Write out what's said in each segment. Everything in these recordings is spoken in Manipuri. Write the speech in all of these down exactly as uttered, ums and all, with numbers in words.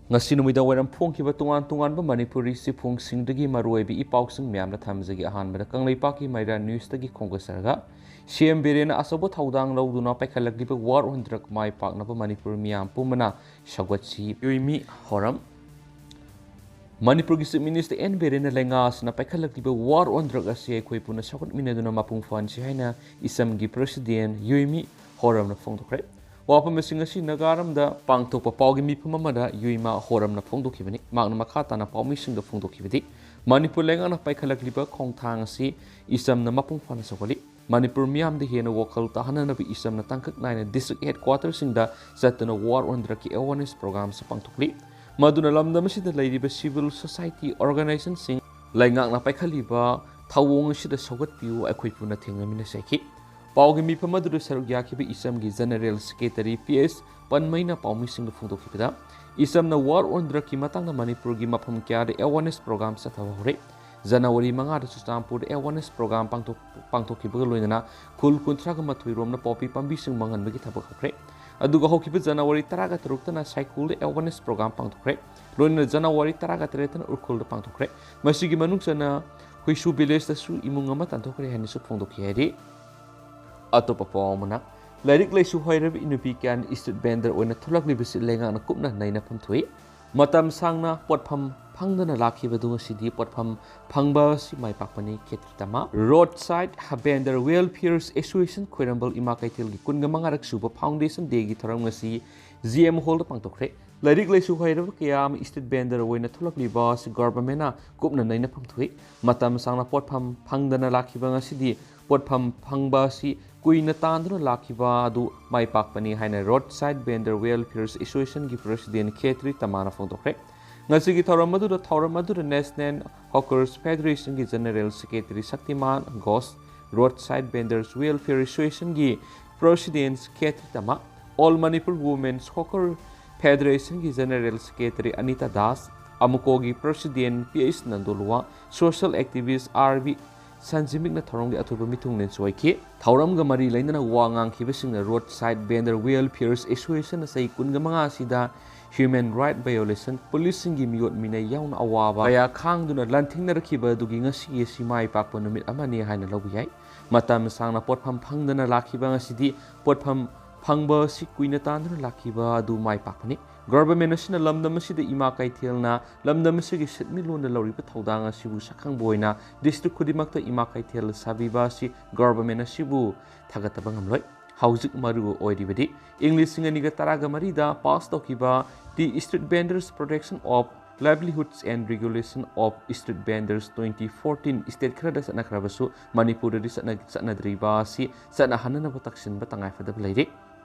ꯉꯁꯤ ꯅꯨꯃꯤꯗꯥꯡ ꯋꯥꯏꯔꯝ ꯐꯣꯡꯈꯤꯕ ꯇꯣꯉꯥꯟ ꯇꯣꯉꯥꯟꯕ ꯃꯅꯤꯄꯨꯔꯤ ꯆꯦꯐꯣꯡꯁꯤꯡꯗꯒꯤ ꯃꯔꯨꯑꯣꯏꯕ ꯏ ꯄꯥꯎꯁꯤꯡ ꯃꯌꯥꯝꯅ ꯊꯝꯖꯒꯦ꯫ ꯑꯍꯥꯟꯕꯗ ꯀꯪꯂꯩꯄꯥꯛꯀꯤ ꯃꯩꯔꯥ ꯅ꯭ꯌꯨꯁꯇꯒꯤ ꯈꯣꯡꯗꯣꯛꯆꯔꯒ, ꯁꯤ ꯑꯦꯝ ꯕꯤꯔꯦꯟꯅ ꯑꯆꯧꯕ ꯊꯧꯗꯥꯡ ꯂꯧꯗꯨꯅ ꯄꯥꯏꯈꯠꯂꯛꯂꯤꯕ War on Drug ꯃꯥꯏ ꯄꯥꯛꯅꯕ ꯃꯅꯤꯄꯨꯔ ꯃꯤꯌꯥꯝ ꯄꯨꯝꯕꯅ ꯁꯧꯒꯠꯁꯤ꯫ ꯌꯨꯏꯃꯤ ꯍꯣꯔꯝ꯫ ꯃꯅꯤꯄꯨꯔꯒꯤ Chief Minister ꯑꯦꯟ ꯕꯤꯔꯦꯟꯅ ꯂꯩꯉꯥꯛ ꯑꯁꯤꯅ ꯄꯥꯏꯈꯠꯂꯛꯂꯤꯕ War on Drug ꯑꯁꯤ ꯑꯩꯈꯣꯏ ꯄꯨꯟꯅ ꯁꯧꯒꯠꯃꯤꯟꯅꯗꯨꯅ ꯃꯄꯨꯡ ꯐꯥꯍꯟꯁꯤ ꯍꯥꯏꯅ ꯏꯁꯝꯒꯤ President ꯌꯨꯏꯃꯤ ꯍꯣꯔꯝꯅ ꯐꯣꯡꯗꯣꯛꯈ꯭ꯔꯦ꯫ ꯋꯥꯐꯝ ꯑꯁꯤ ꯉꯁꯤ ꯅꯥꯒꯥꯔꯝꯗ ꯄꯥꯡꯊꯣꯛꯄ ꯄꯥꯎꯒꯤ ꯃꯤꯐꯝ ꯑꯃꯗ ꯌꯨꯏꯃꯥ ꯍꯣꯔꯝꯅ ꯐꯣꯡꯗꯣꯛꯈꯤꯕꯅꯤ꯫ ꯃꯍꯥꯛꯅ ꯃꯈꯥ ꯇꯥꯅ ꯄꯥꯎꯃꯤꯁꯤꯡꯗ ꯐꯣꯡꯗꯣꯛꯈꯤꯕꯗꯤ, ꯃꯅꯤꯄꯨꯔ ꯂꯩꯉꯥꯛꯅ ꯄꯥꯏꯈꯠꯂꯛꯂꯤꯕ ꯈꯣꯡꯊꯥꯡ ꯑꯁꯤ ꯏꯁꯝꯅ ꯃꯄꯨꯡ ꯐꯥꯅ ꯁꯧꯒꯠꯂꯤ꯫ ꯃꯅꯤꯄꯨꯔ ꯃꯤꯌꯥꯝꯗ ꯍꯦꯟꯅ ꯋꯥꯈꯜ ꯇꯥꯍꯟꯅꯅꯕ ꯏꯁꯝꯅ ꯇꯥꯡꯀꯛ ꯅꯥꯏꯅ district headquarterꯁꯤꯡꯗ ꯆꯠꯇꯨꯅ War on Drugꯀꯤ awareness programꯁꯨ ꯄꯥꯡꯊꯣꯛꯂꯤ꯫ ꯃꯗꯨꯅ ꯂꯝꯗꯝ ꯑꯁꯤꯗ ꯂꯩꯔꯤꯕ civil society organizationꯁꯤꯡ, ꯂꯩꯉꯥꯛꯅ ꯄꯥꯏꯈꯠꯂꯤꯕ ꯊꯧꯑꯣꯡ ꯑꯁꯤꯗ ꯁꯧꯒꯠꯄꯤꯌꯨ, ꯑꯩꯈꯣꯏ ꯄꯨꯟꯅ ꯊꯦꯡꯅꯃꯤꯟꯅꯁꯤ ꯍꯥꯏꯈꯤ꯫ ꯄꯥꯎꯒꯤ ꯃꯤꯐꯝ ꯑꯗꯨꯗ ꯁꯔꯨꯛ ꯌꯥꯈꯤꯕ ꯏꯁꯝꯒꯤ General Secretary ꯄꯤ ꯑꯦꯁ ꯄꯟꯃꯩꯅ ꯄꯥꯎꯃꯤꯁꯤꯡꯗ ꯐꯣꯡꯗꯣꯛꯈꯤꯕꯗ, ꯏꯁꯝꯅ War on Drugꯀꯤ ꯃꯇꯥꯡꯗ ꯃꯅꯤꯄꯨꯔꯒꯤ ꯃꯐꯝ ꯀꯌꯥꯗ awareness program ꯆꯠꯊꯕ ꯍꯧꯔꯦ꯫ ꯖꯅꯋꯥꯔꯤ ꯃꯉꯥꯗ ꯆꯨꯔꯆꯥꯟꯄꯨꯔꯗ awareness program ꯄꯥꯡꯊꯣꯛ-, ꯄꯥꯡꯊꯣꯛꯈꯤꯕꯒ ꯂꯣꯏꯅꯅ ꯈꯨꯜ ꯀꯨꯟꯊ꯭ꯔꯥꯒ ꯃꯥꯊꯣꯏ ꯔꯣꯝꯅ ꯄꯣꯄꯤ ꯄꯥꯝꯕꯤꯁꯤꯡ ꯃꯥꯡꯍꯟꯕꯒꯤ ꯊꯕꯛ ꯍꯧꯈ꯭ꯔꯦ꯫ ꯑꯗꯨꯒ ꯍꯧꯈꯤꯕ ꯖꯅꯋꯥꯔꯤ ꯇꯔꯥꯒ ꯇꯔꯨꯛꯇꯅ ꯁꯥꯏꯀꯨꯜꯗ awareness program ꯄꯥꯡꯊꯣꯛꯈ꯭ꯔꯦ꯫ ꯂꯣꯏꯅꯅ ꯖꯅꯋꯥꯔꯤ ꯇꯔꯥꯒ ꯇꯔꯦꯠꯇꯅ ꯎꯔꯈꯨꯜꯗ ꯄꯥꯡꯊꯣꯛꯈ꯭ꯔꯦ꯫ ꯃꯁꯤꯒꯤ ꯃꯅꯨꯡ ꯆꯟꯅ ꯍꯨꯏꯁꯨ villageꯇꯁꯨ ꯏꯃꯨꯡ ꯑꯃ ꯇꯥꯟꯊꯣꯛꯈ꯭ꯔꯦ ꯍꯥꯏꯅꯁꯨ ꯐꯣꯡꯗꯣꯛꯈꯤ ꯍꯥꯏꯔꯤ꯫ ꯑꯇꯣꯞꯄ ꯄꯥꯎ ꯑꯃꯅ, ꯂꯥꯏꯔꯤꯛ ꯂꯥꯏꯁꯨ ꯍꯩꯔꯕ ꯅꯨꯄꯤ ꯀꯌꯥꯅ street vendor ꯑꯣꯏꯅ ꯊꯣꯛꯂꯛꯂꯤꯕꯁꯤ ꯂꯩꯉꯥꯛꯅ ꯀꯨꯞꯅ ꯅꯩꯅꯐꯝ ꯊꯣꯛꯏ꯫ ꯃꯇꯝ ꯁꯥꯡꯅ ꯄꯣꯠꯐꯝ ꯐꯪꯗꯅ ꯂꯥꯛꯈꯤꯕꯗꯨ ꯉꯁꯤꯗꯤ ꯄꯣꯠꯐꯝ ꯐꯪꯕ ꯑꯁꯤ ꯃꯥꯏ ꯄꯥꯛꯄꯅꯤ, ꯈꯦꯇ꯭ꯔꯤ ꯇꯃꯥ꯫ Roadside Vendor Welfare Association ꯈ꯭ꯋꯥꯏꯔꯝꯕꯟ ꯏꯃꯥ ꯀꯩꯊꯦꯜꯒꯤ ꯀꯨꯟꯒ ꯃꯉꯥꯔꯛ ꯁꯨꯕ Foundation Dayꯒꯤ ꯊꯧꯔꯝ ꯉꯁꯤ ꯖꯤ ꯑꯦꯝ ꯍꯣꯜꯗ ꯄꯥꯡꯊꯣꯛꯈ꯭ꯔꯦ꯫ ꯂꯥꯏꯔꯤꯛ ꯂꯥꯏꯁꯨ ꯍꯩꯔꯕ ꯀꯌꯥ ꯑꯃ street vendor ꯑꯣꯏꯅ ꯊꯣꯛꯂꯛꯂꯤꯕ ꯑꯁꯤ governmentꯅ ꯀꯨꯞꯅ ꯅꯩꯅꯐꯝ ꯊꯣꯛꯏ꯫ ꯃꯇꯝ ꯁꯥꯡꯅ ꯄꯣꯠꯐꯝ ꯐꯪꯗꯅ ꯂꯥꯛꯈꯤꯕ ꯉꯁꯤꯗꯤ ꯄꯣꯠꯐꯝ ꯐꯪꯕ ꯑꯁꯤ ꯀꯨꯏꯅ ꯇꯥꯟꯗꯨꯅ ꯂꯥꯛꯈꯤꯕ ꯑꯗꯨ ꯃꯥꯏ ꯄꯥꯛꯄꯅꯤ ꯍꯥꯏꯅ Roadside Vendor Welfare Associationꯒꯤ President ꯈꯦꯇ꯭ꯔꯤ ꯇꯃꯥꯅ ꯐꯣꯡꯗꯣꯛꯈ꯭ꯔꯦ꯫ ꯉꯁꯤꯒꯤ ꯊꯧꯔꯝ ꯑꯗꯨꯗ, ꯊꯧꯔꯝ ꯑꯗꯨꯗ National Hawkers Federationꯒꯤ General Secretary Shaktiman Ghosh, Roadside Vendors Welfare Associationꯒꯤ President ꯈꯦꯇ꯭ꯔꯤ ꯇꯃꯥ, All Manipur Women's Hawker Federationꯒꯤ General Secretary ꯑꯅꯤꯇꯥ ꯗꯥꯁ, ꯑꯃꯨꯀꯣꯒꯤ President ꯄꯤ ꯑꯩꯆ ꯅꯟꯗꯣꯂꯨꯋꯥ, social activist ꯑꯥꯔ ꯕꯤ ꯁꯟꯖꯤꯃꯤꯛꯅ ꯊꯧꯔꯝꯒꯤ ꯑꯊꯨꯕ ꯃꯤꯊꯨꯡꯂꯦꯟꯁꯨ ꯑꯣꯏꯈꯤ꯫ ꯊꯧꯔꯝꯒ ꯃꯔꯤ ꯂꯩꯅꯅ ꯋꯥ ꯉꯥꯡꯈꯤꯕꯁꯤꯡꯅ Roadside Vendor Welfare Associationꯅ ꯆꯍꯤ ꯀꯨꯟꯒ ꯃꯉꯥ ꯑꯁꯤꯗ human right violation, ꯄꯨꯂꯤꯁꯁꯤꯡꯒꯤ ꯃꯤꯑꯣꯠ ꯃꯤꯅꯩ ꯌꯥꯎꯅ ꯑꯋꯥꯕ ꯀꯌꯥ ꯈꯥꯡꯗꯨꯅ ꯂꯥꯟꯊꯦꯡꯅꯔꯛꯈꯤꯕ ꯑꯗꯨꯒꯤ ꯉꯁꯤ ꯑꯁꯤ ꯃꯥꯏ ꯄꯥꯛꯄ ꯅꯨꯃꯤꯠ ꯑꯃꯅꯤ ꯍꯥꯏꯅ ꯂꯧꯕ ꯌꯥꯏ꯫ ꯃꯇꯝ ꯁꯥꯡꯅ ꯄꯣꯠꯐꯝ ꯐꯪꯗꯅ ꯂꯥꯛꯈꯤꯕ ꯉꯁꯤꯗꯤ ꯄꯣꯠꯐꯝ ꯐꯪꯕ ꯑꯁꯤ ꯀꯨꯏꯅ ꯇꯥꯟꯗꯨꯅ ꯂꯥꯛꯈꯤꯕ ꯑꯗꯨ ꯃꯥꯏ ꯄꯥꯛꯄꯅꯤ꯫ ꯒꯣꯚꯔꯟꯃꯦꯟꯠ ꯑꯁꯤꯅ ꯂꯝꯗꯝ ꯑꯁꯤꯗ ꯏꯃꯥ ꯀꯩꯊꯦꯜꯅ ꯂꯝꯗꯝ ꯑꯁꯤꯒꯤ ꯁꯦꯟꯃꯤꯠꯂꯣꯟꯗ ꯂꯧꯔꯤꯕ ꯊꯧꯗꯥꯡ ꯑꯁꯤꯕꯨ ꯁꯛꯈꯪꯕ ꯑꯣꯏꯅ ꯗꯤꯁꯇ꯭ꯔꯤꯛ ꯈꯨꯗꯤꯡꯃꯛꯇ ꯏꯃꯥ ꯀꯩꯊꯦꯜ ꯁꯥꯕꯤꯕ ꯑꯁꯤ ꯒꯣꯚꯔꯟꯃꯦꯟꯠ ꯑꯁꯤꯕꯨ ꯊꯥꯒꯠꯇꯕ ꯉꯝꯂꯣꯏ꯫ ꯍꯧꯖꯤꯛ ꯃꯔꯨ ꯑꯣꯏꯔꯤꯕꯗꯤ ꯏꯪ ꯂꯤꯁꯤꯡ ꯑꯅꯤꯒ ꯇꯔꯥꯒ ꯃꯔꯤꯗ ꯄꯥꯁ ꯇꯧꯈꯤꯕ The Street Vendors Protection of Livelihoods and Regulation of Street Vendors twenty fourteen state ꯈꯔꯗ ꯆꯠꯅꯈ꯭ꯔꯕꯁꯨ ꯃꯅꯤꯄꯨꯔꯗꯗꯤ ꯆꯠꯅ-, ꯆꯠꯅꯗ꯭ꯔꯤꯕ ꯑꯁꯤ ꯆꯠꯅꯍꯟꯅꯅꯕ ꯇꯛꯁꯤꯟꯕ ꯇꯉꯥꯏꯐꯗꯕ ꯂꯩꯔꯤ꯫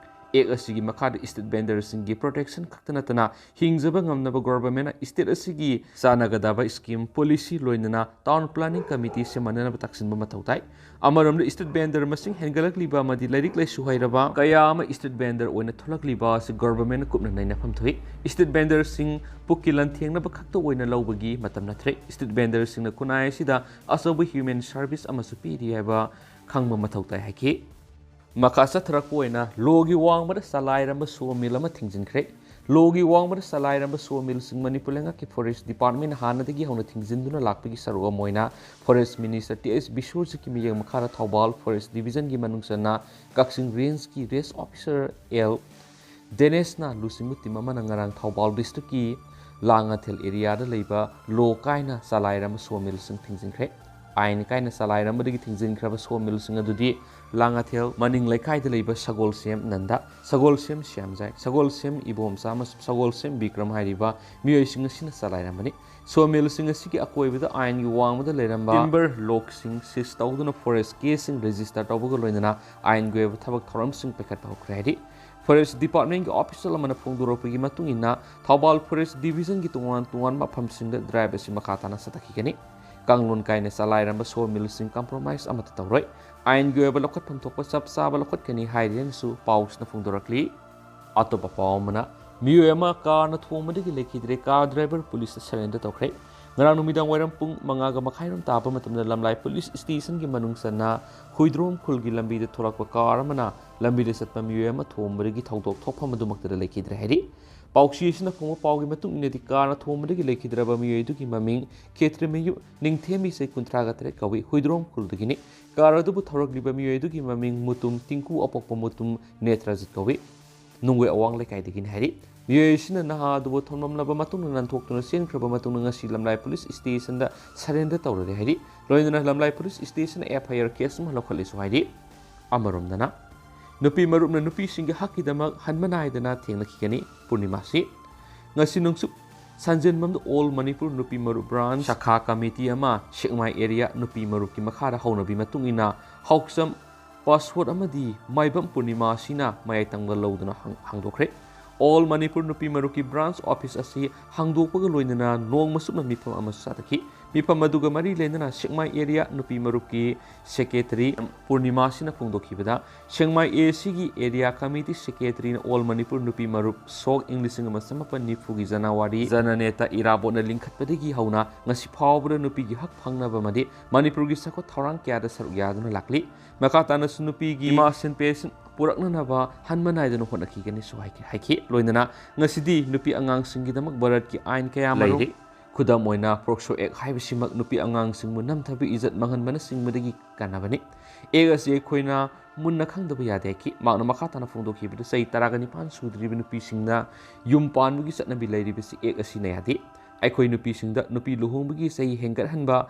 ꯑꯦꯛ ꯑꯁꯤꯒꯤ ꯃꯈꯥꯗ ꯁ꯭ꯇ꯭ꯔꯤꯠ ꯚꯦꯟꯗꯔꯁꯤꯡꯒꯤ ꯄ꯭ꯔꯣꯇꯦꯛꯁꯟ ꯈꯛꯇ ꯅꯠꯇꯅ ꯍꯤꯡꯖꯕ ꯉꯝꯅꯕ ꯒꯣꯚꯔꯟꯃꯦꯟꯠꯅ ꯁ꯭ꯇꯦꯠ ꯑꯁꯤꯒꯤ ꯆꯥꯟꯅꯒꯗꯕ ꯁ꯭ꯀꯤꯝ, ꯄꯣꯂꯤꯁꯤ, ꯂꯣꯏꯅꯅ ꯇꯥꯎꯟ ꯄ꯭ꯂꯥꯅꯤꯡ ꯀꯃꯤꯇꯤ ꯁꯦꯝꯍꯟꯅꯅꯕ ꯇꯛꯁꯤꯟꯕ ꯃꯊꯧ ꯇꯥꯏ꯫ ꯑꯃꯔꯣꯝꯗ ꯁ꯭ꯇ꯭ꯔꯤꯠ ꯚꯦꯟꯗꯔ ꯃꯁꯤꯡ ꯍꯦꯟꯒꯠꯂꯛꯂꯤꯕ ꯑꯃꯗꯤ ꯂꯥꯏꯔꯤꯛ ꯂꯥꯏꯁꯨ ꯍꯩꯔꯕ ꯀꯌꯥ ꯑꯃ ꯁ꯭ꯇ꯭ꯔꯤꯠ ꯚꯦꯟꯗꯔ ꯑꯣꯏꯅ ꯊꯣꯛꯂꯛꯂꯤꯕ ꯑꯁꯤ ꯒꯣꯚꯔꯟꯃꯦꯟꯠꯅ ꯀꯨꯞꯅ ꯅꯩꯅꯐꯝ ꯊꯣꯛꯏ꯫ ꯁ꯭ꯇ꯭ꯔꯤꯠ ꯚꯦꯟꯗꯔꯁꯤꯡ ꯄꯨꯛꯀꯤ ꯂꯟꯊꯦꯡꯅꯕ ꯈꯛꯇ ꯑꯣꯏꯅ ꯂꯧꯕꯒꯤ ꯃꯇꯝ ꯅꯠꯇ꯭ꯔꯦ꯫ ꯁ꯭ꯇ꯭ꯔꯤꯠ ꯚꯦꯟꯗꯔꯁꯤꯡꯅ ꯈꯨꯟꯅꯥꯏ ꯑꯁꯤꯗ ꯑꯆꯧꯕ ꯍ꯭ꯌꯨꯃꯦꯟ ꯁꯔꯚꯤꯁ ꯑꯃꯁꯨ ꯄꯤꯔꯤ ꯍꯥꯏꯕ ꯈꯪꯕ ꯃꯊꯧ ꯇꯥꯏ ꯍꯥꯏꯈꯤ꯫ ꯃꯈꯥ ꯆꯠꯊꯔꯛꯄ ꯑꯣꯏꯅ ꯂꯣꯒꯤ ꯋꯥꯡꯃꯗ ꯆꯂꯥꯏꯔꯝꯕ ꯁꯣ ꯃꯤꯜ ꯑꯃ ꯊꯤꯡꯖꯤꯟꯈ꯭ꯔꯦ꯫ ꯂꯣꯒꯤ ꯋꯥꯡꯃꯗ ꯆꯂꯥꯏꯔꯝꯕ ꯁꯣ ꯃꯤꯜꯁꯤꯡ ꯃꯅꯤꯄꯨꯔ ꯂꯩꯉꯥꯛꯀꯤ ꯐꯣꯔꯦꯁ꯭ꯠ ꯗꯤꯄꯥꯔꯠꯃꯦꯟꯠꯅ ꯍꯥꯟꯅꯗꯒꯤ ꯍꯧꯅ ꯊꯤꯡꯖꯤꯟꯗꯨꯅ ꯂꯥꯛꯄꯒꯤ ꯁꯔꯨꯛ ꯑꯃ ꯑꯣꯏꯅ ꯐꯣꯔꯦꯁ꯭ꯠ ꯃꯤꯅꯤꯁꯇꯔ ꯇꯤ ꯑꯩꯆ ꯕꯤꯁ꯭ꯋꯔꯖꯤꯠꯀꯤ ꯃꯤꯠꯌꯦꯡ ꯃꯈꯥꯗ ꯊꯧꯕꯥꯜ ꯐꯣꯔꯦꯁ꯭ꯠ ꯗꯤꯕꯤꯖꯟꯒꯤ ꯃꯅꯨꯡ ꯆꯟꯅ ꯀꯛꯆꯤꯡ ꯔꯦꯟꯖꯀꯤ ꯔꯦꯟꯖ ꯑꯣꯐꯤꯁꯥꯔ ꯑꯦꯜ ꯗꯦꯅꯦꯁꯅ ꯂꯨꯆꯤꯡꯕ ꯇꯤꯝ ꯑꯃꯅ ꯉꯔꯥꯡ ꯊꯧꯕꯥꯜ ꯗꯤꯁꯇ꯭ꯔꯤꯛꯀꯤ ꯂꯥꯡꯉꯥꯊꯦꯜ ꯑꯦꯔꯤꯌꯥꯗ ꯂꯩꯕ ꯂꯣ ꯀꯥꯏꯅ ꯆꯂꯥꯏꯔꯝꯕ ꯁꯣ ꯃꯤꯜꯁꯤꯡ ꯊꯤꯡꯖꯤꯟꯈ꯭ꯔꯦ꯫ ꯑꯥꯏꯟ ꯀꯥꯏꯅ ꯆꯂꯥꯏꯔꯝꯕꯗꯒꯤ ꯊꯤꯡꯖꯤꯟꯈ꯭ꯔꯕ ꯁꯣ ꯃꯤꯜꯁꯤꯡ ꯑꯗꯨꯗꯤ ꯂꯥꯡꯉꯥꯊꯦꯜ ꯃꯅꯤꯡ ꯂꯩꯀꯥꯏꯗ ꯂꯩꯕ ꯁꯒꯣꯜꯁꯦꯝ ꯅꯟꯗ, ꯁꯒꯣꯜꯁꯦꯝ ꯁ꯭ꯌꯥꯝꯖꯥꯏ, ꯁꯒꯣꯜꯁꯦꯝ ꯏꯕꯣꯝꯆꯥ ꯑꯃꯁꯨꯡ ꯁꯒꯣꯜꯁꯦꯝ ꯕꯤꯀ꯭ꯔꯝ ꯍꯥꯏꯔꯤꯕ ꯃꯤꯑꯣꯏꯁꯤꯡ ꯑꯁꯤꯅ ꯆꯂꯥꯏꯔꯝꯕꯅꯤ꯫ ꯁꯣ ꯃꯤꯜꯁꯤꯡ ꯑꯁꯤꯒꯤ ꯑꯀꯣꯏꯕꯗ ꯑꯥꯏꯟꯒꯤ ꯋꯥꯡꯃꯗ ꯂꯩꯔꯝꯕ ꯇꯤꯝꯕꯔ ꯂꯣꯒꯁꯤꯡ ꯁꯤꯖ ꯇꯧꯗꯨꯅ ꯐꯣꯔꯦꯁ꯭ꯠ ꯀꯦꯁꯁꯤꯡ ꯔꯦꯖꯤꯁꯇꯔ ꯇꯧꯕꯒ ꯂꯣꯏꯅꯅ ꯑꯥꯏꯟꯒꯤ ꯑꯣꯏꯕ ꯊꯕꯛ ꯊꯧꯔꯝꯁꯤꯡ ꯄꯥꯏꯈꯠꯄ ꯍꯧꯈ꯭ꯔꯦ ꯍꯥꯏꯔꯤ꯫ ꯐꯣꯔꯦꯁ꯭ꯠ ꯗꯤꯄꯥꯔꯠꯃꯦꯟꯠꯀꯤ ꯑꯣꯐꯤꯁꯤꯌꯦꯜ ꯑꯃꯅ ꯐꯣꯡꯗꯣꯔꯛꯄꯒꯤ ꯃꯇꯨꯡ ꯏꯟꯅ ꯊꯧꯕꯥꯜ ꯐꯣꯔꯦꯁ꯭ꯠ ꯗꯤꯕꯤꯖꯟꯒꯤ ꯇꯣꯉꯥꯟ ꯇꯣꯉꯥꯟꯕ ꯃꯐꯝꯁꯤꯡꯗ ꯗ꯭ꯔꯥꯏꯚ ꯑꯁꯤ ꯃꯈꯥ ꯇꯥꯅ ꯆꯠꯊꯈꯤꯒꯅꯤ꯫ ꯀꯥꯡꯂꯣꯟ ꯀꯥꯏꯅ ꯆꯂꯥꯏꯔꯝꯕ ꯁꯣ ꯃꯤꯜꯁꯤꯡ ꯀꯝꯄ꯭ꯔꯣꯃꯥꯏꯖ ꯑꯃꯠꯇ ꯇꯧꯔꯣꯏ꯫ ꯑꯥꯏꯟꯒꯤ ꯑꯣꯏꯕ ꯂꯧꯈꯠꯐꯝ ꯊꯣꯛꯄ ꯆꯞ ꯆꯥꯕ ꯂꯧꯈꯠꯀꯅꯤ ꯍꯥꯏꯔꯤ ꯍꯥꯏꯅꯁꯨ ꯄꯥꯎꯁꯤꯅ ꯐꯣꯡꯗꯣꯔꯛꯂꯤ꯫ ꯑꯇꯣꯞꯄ ꯄꯥꯎ ꯑꯃꯅ, ꯃꯤꯑꯣꯏ ꯑꯃ ꯀꯥꯔꯅ ꯊꯣꯝꯕꯗꯒꯤ ꯂꯩꯈꯤꯗ꯭ꯔꯦ, ꯀꯥꯔ ꯗ꯭ꯔꯥꯏꯚꯔ ꯄꯨꯂꯤꯁꯇ ꯁꯔꯦꯟꯗꯔ ꯇꯧꯈ꯭ꯔꯦ꯫ ꯉꯔꯥꯡ ꯅꯨꯃꯤꯗꯥꯡ ꯋꯥꯏꯔꯝ ꯄꯨꯡ ꯃꯉꯥꯒ ꯃꯈꯥꯏꯔꯣꯝ ꯇꯥꯕ ꯃꯇꯝꯗ ꯂꯝꯂꯥꯏ ꯄꯨꯂꯤꯁ ꯁ꯭ꯇꯦꯁꯟꯒꯤ ꯃꯅꯨꯡ ꯆꯟꯅ ꯍꯨꯏꯗ꯭ꯔꯣꯝ ꯈꯨꯜꯒꯤ ꯂꯝꯕꯤꯗ ꯊꯣꯛꯂꯛꯄ ꯀꯥꯔ ꯑꯃꯅ ꯂꯝꯕꯤꯗ ꯆꯠꯄ ꯃꯤꯑꯣꯏ ꯑꯃ ꯊꯣꯝꯕꯗꯒꯤ ꯊꯧꯗꯣꯛ ꯊꯣꯛꯐꯝ ꯑꯗꯨꯃꯛꯇꯗ ꯂꯩꯈꯤꯗ꯭ꯔꯦ ꯍꯥꯏꯔꯤ꯫ ꯄꯥꯎꯆꯦ ꯑꯁꯤꯅ ꯐꯣꯡꯕ ꯄꯥꯎꯒꯤ ꯃꯇꯨꯡ ꯏꯟꯅꯗꯤ, ꯀꯥꯔꯅ ꯊꯣꯝꯕꯗꯒꯤ ꯂꯩꯈꯤꯗ꯭ꯔꯕ ꯃꯤꯑꯣꯏ ꯑꯗꯨꯒꯤ ꯃꯃꯤꯡ ꯈꯦꯇ꯭ꯔꯤꯃꯌꯨ ꯅꯤꯡꯊꯦꯝꯕꯤ, ꯆꯍꯤ ꯀꯨꯟꯊ꯭ꯔꯥꯒ ꯇꯔꯦꯠ ꯀꯧꯏ, ꯍꯨꯏꯗ꯭ꯔꯣꯝ ꯈꯨꯜꯗꯒꯤꯅꯤ꯫ ꯀꯥꯔ ꯑꯗꯨꯕꯨ ꯊꯧꯔꯛꯂꯤꯕ ꯃꯤꯑꯣꯏ ꯑꯗꯨꯒꯤ ꯃꯃꯤꯡ ꯃꯨꯇꯨꯝ ꯇꯤꯡꯀꯨ, ꯑꯄꯣꯛꯄ ꯃꯨꯇꯨꯝ ꯅꯦꯇ꯭ꯔꯖꯤꯠ ꯀꯧꯏ꯫ ꯅꯨꯡꯒꯣꯏ ꯑꯋꯥꯡ ꯂꯩꯀꯥꯏꯗꯒꯤꯅꯤ ꯍꯥꯏꯔꯤ꯫ ꯃꯤꯑꯣꯏ ꯑꯁꯤꯅ ꯅꯍꯥ ꯑꯗꯨꯕꯨ ꯊꯣꯝꯂꯝꯂꯕ ꯃꯇꯨꯡꯗ ꯅꯥꯟꯊꯣꯛꯇꯨꯅ ꯆꯦꯟꯈ꯭ꯔꯕ ꯃꯇꯨꯡꯗ ꯉꯁꯤ ꯂꯝꯂꯥꯏ ꯄꯨꯂꯤꯁ ꯁ꯭ꯇꯦꯁꯟꯗ ꯁꯔꯦꯟꯗꯔ ꯇꯧꯔꯔꯦ ꯍꯥꯏꯔꯤ꯫ ꯂꯣꯏꯅꯅ ꯂꯝꯂꯥꯏ ꯄꯨꯂꯤꯁ ꯁ꯭ꯇꯦꯁꯟꯅ ꯑꯦꯐ ꯑꯥꯏ ꯑꯥꯔ ꯀꯦꯁ ꯑꯃ ꯂꯧꯈꯠꯂꯦꯁꯨ ꯍꯥꯏꯔꯤ꯫ ꯑꯃꯔꯣꯝꯗꯅ, ꯅꯨꯄꯤ ꯃꯔꯨꯞꯅ ꯅꯨꯄꯤꯁꯤꯡꯒꯤ ꯍꯛꯀꯤꯗꯃꯛ ꯍꯟꯕ ꯅꯥꯏꯗꯅ ꯊꯦꯡꯅꯈꯤꯒꯅꯤ꯫ ꯄꯨꯔꯅꯤꯃꯥꯁꯤ ꯉꯁꯤ ꯅꯣꯡꯆꯨꯞ ꯁꯟꯖꯦꯟꯕꯝꯗ ꯑꯣꯜ ꯃꯅꯤꯄꯨꯔ ꯅꯨꯄꯤ ꯃꯔꯨꯞ ꯕ꯭ꯔꯥꯟꯁ ꯁꯥꯈꯥ ꯀꯃꯤꯇꯤ ꯑꯃ ꯁꯦꯛꯃꯥꯏ ꯑꯦꯔꯤꯌꯥ ꯅꯨꯄꯤ ꯃꯔꯨꯞꯀꯤ ꯃꯈꯥꯗ ꯍꯧꯅꯕꯤ ꯃꯇꯨꯡ ꯏꯟꯅ ꯍꯥꯎꯆꯝ ꯄꯥꯁꯋꯥꯔꯗ ꯑꯃꯗꯤ ꯃꯥꯏꯕꯝ ꯄꯨꯔꯅꯤꯃꯥꯁꯤꯅ ꯃꯌꯥꯏ ꯇꯪꯕ ꯂꯧꯗꯨꯅ ꯍꯥꯡ-, ꯍꯥꯡꯗꯣꯛꯈ꯭ꯔꯦ꯫ ꯑꯣꯜ ꯃꯅꯤꯄꯨꯔ ꯅꯨꯄꯤ ꯃꯔꯨꯞꯀꯤ ꯕ꯭ꯔꯥꯟꯁ ꯑꯣꯐꯤꯁ ꯑꯁꯤ ꯍꯥꯡꯗꯣꯛꯄꯒ ꯂꯣꯏꯅꯅ ꯅꯣꯡꯃ ꯆꯨꯞꯅ ꯃꯤꯐꯝ ꯑꯃꯁꯨ ꯆꯠꯊꯈꯤ꯫ ꯃꯤꯐꯝ ꯑꯗꯨꯒ ꯃꯔꯤ ꯂꯩꯅꯅ ꯁꯦꯛꯃꯥꯏ ꯑꯦꯔꯤꯌꯥ ꯅꯨꯄꯤ ꯃꯔꯨꯞꯀꯤ ꯁꯦꯀ꯭ꯔꯦꯇꯔꯤ ꯄꯨꯔꯅꯤꯃꯥꯁꯤꯅ ꯐꯣꯡꯗꯣꯛꯈꯤꯕꯗ, ꯁꯦꯛꯃꯥꯏ ꯑꯦ ꯁꯤꯒꯤ ꯑꯦꯔꯤꯌꯥ ꯀꯃꯤꯇꯤ ꯁꯦꯀ꯭ꯔꯦꯇꯔꯤꯅ ꯑꯣꯜ ꯃꯅꯤꯄꯨꯔ ꯅꯨꯄꯤ ꯃꯔꯨꯞ ꯁꯣꯛ ꯏꯪ ꯂꯤꯁꯤꯡ ꯑꯃ ꯆꯃꯥꯄꯟ ꯅꯤꯐꯨꯒꯤ ꯖꯅꯋꯥꯔꯤ ꯖꯅꯅꯦꯇꯥ ꯏꯔꯥꯕꯣꯠꯅ ꯂꯤꯡꯈꯠꯄꯗꯒꯤ ꯍꯧꯅ ꯉꯁꯤ ꯐꯥꯎꯕꯗ ꯅꯨꯄꯤꯒꯤ ꯍꯛ ꯐꯪꯅꯕ ꯑꯃꯗꯤ ꯃꯅꯤꯄꯨꯔꯒꯤ ꯆꯥꯎꯈꯠ ꯊꯧꯔꯥꯡ ꯀꯌꯥꯗ ꯁꯔꯨꯛ ꯌꯥꯗꯨꯅ ꯂꯥꯛꯂꯤ꯫ ꯃꯈꯥ ꯇꯥꯅꯁꯨ ꯅꯨꯄꯤꯒꯤ ꯏꯃꯥ ꯁꯤꯟꯄꯦꯟꯁꯤꯡ ꯄꯨꯔꯛꯅꯅꯕ ꯍꯟꯕ ꯅꯥꯏꯗꯅ ꯍꯣꯠꯅꯈꯤꯒꯅꯤꯁꯨ ꯍꯥꯏꯈꯤ, ꯍꯥꯏꯈꯤ꯫ ꯂꯣꯏꯅꯅ ꯉꯁꯤꯗꯤ ꯅꯨꯄꯤ ꯑꯉꯥꯡꯁꯤꯡꯒꯤꯗꯃꯛ ꯚꯥꯔꯠꯀꯤ ꯑꯥꯏꯟ ꯀꯌꯥ ꯃꯔꯨꯝ ꯂꯩꯔꯤ꯫ ꯈꯨꯗꯝ ꯑꯣꯏꯅ, ꯄꯣꯛꯁꯣ ꯑꯦꯛ ꯍꯥꯏꯕꯁꯤꯃꯛ ꯅꯨꯄꯤ ꯑꯉꯥꯡꯁꯤꯡꯕꯨ ꯅꯝꯊꯕ, ꯏꯖꯠ ꯃꯥꯡꯍꯟꯕꯅꯆꯤꯡꯕꯗꯒꯤ ꯀꯟꯅꯕꯅꯤ꯫ ꯑꯦꯛ ꯑꯁꯤ ꯑꯩꯈꯣꯏꯅ ꯃꯨꯟꯅ ꯈꯪꯗꯕ ꯌꯥꯗꯦ ꯍꯥꯏꯈꯤ꯫ ꯃꯍꯥꯛꯅ ꯃꯈꯥ ꯇꯥꯅ ꯐꯣꯡꯗꯣꯛꯈꯤꯕꯗ, ꯆꯍꯤ ꯇꯔꯥꯒ ꯅꯤꯄꯥꯟ ꯁꯨꯗ꯭ꯔꯤꯕ ꯅꯨꯄꯤꯁꯤꯡꯅ ꯌꯨꯝ ꯄꯥꯟꯕꯒꯤ ꯆꯠꯅꯕꯤ ꯂꯩꯔꯤꯕꯁꯤ ꯑꯦꯛ ꯑꯁꯤꯅ ꯌꯥꯗꯦ꯫ ꯑꯩꯈꯣꯏ ꯅꯨꯄꯤꯁꯤꯡꯗ ꯅꯨꯄꯤ ꯂꯨꯍꯣꯡꯕꯒꯤ ꯆꯍꯤ ꯍꯦꯟꯒꯠꯍꯟꯕ,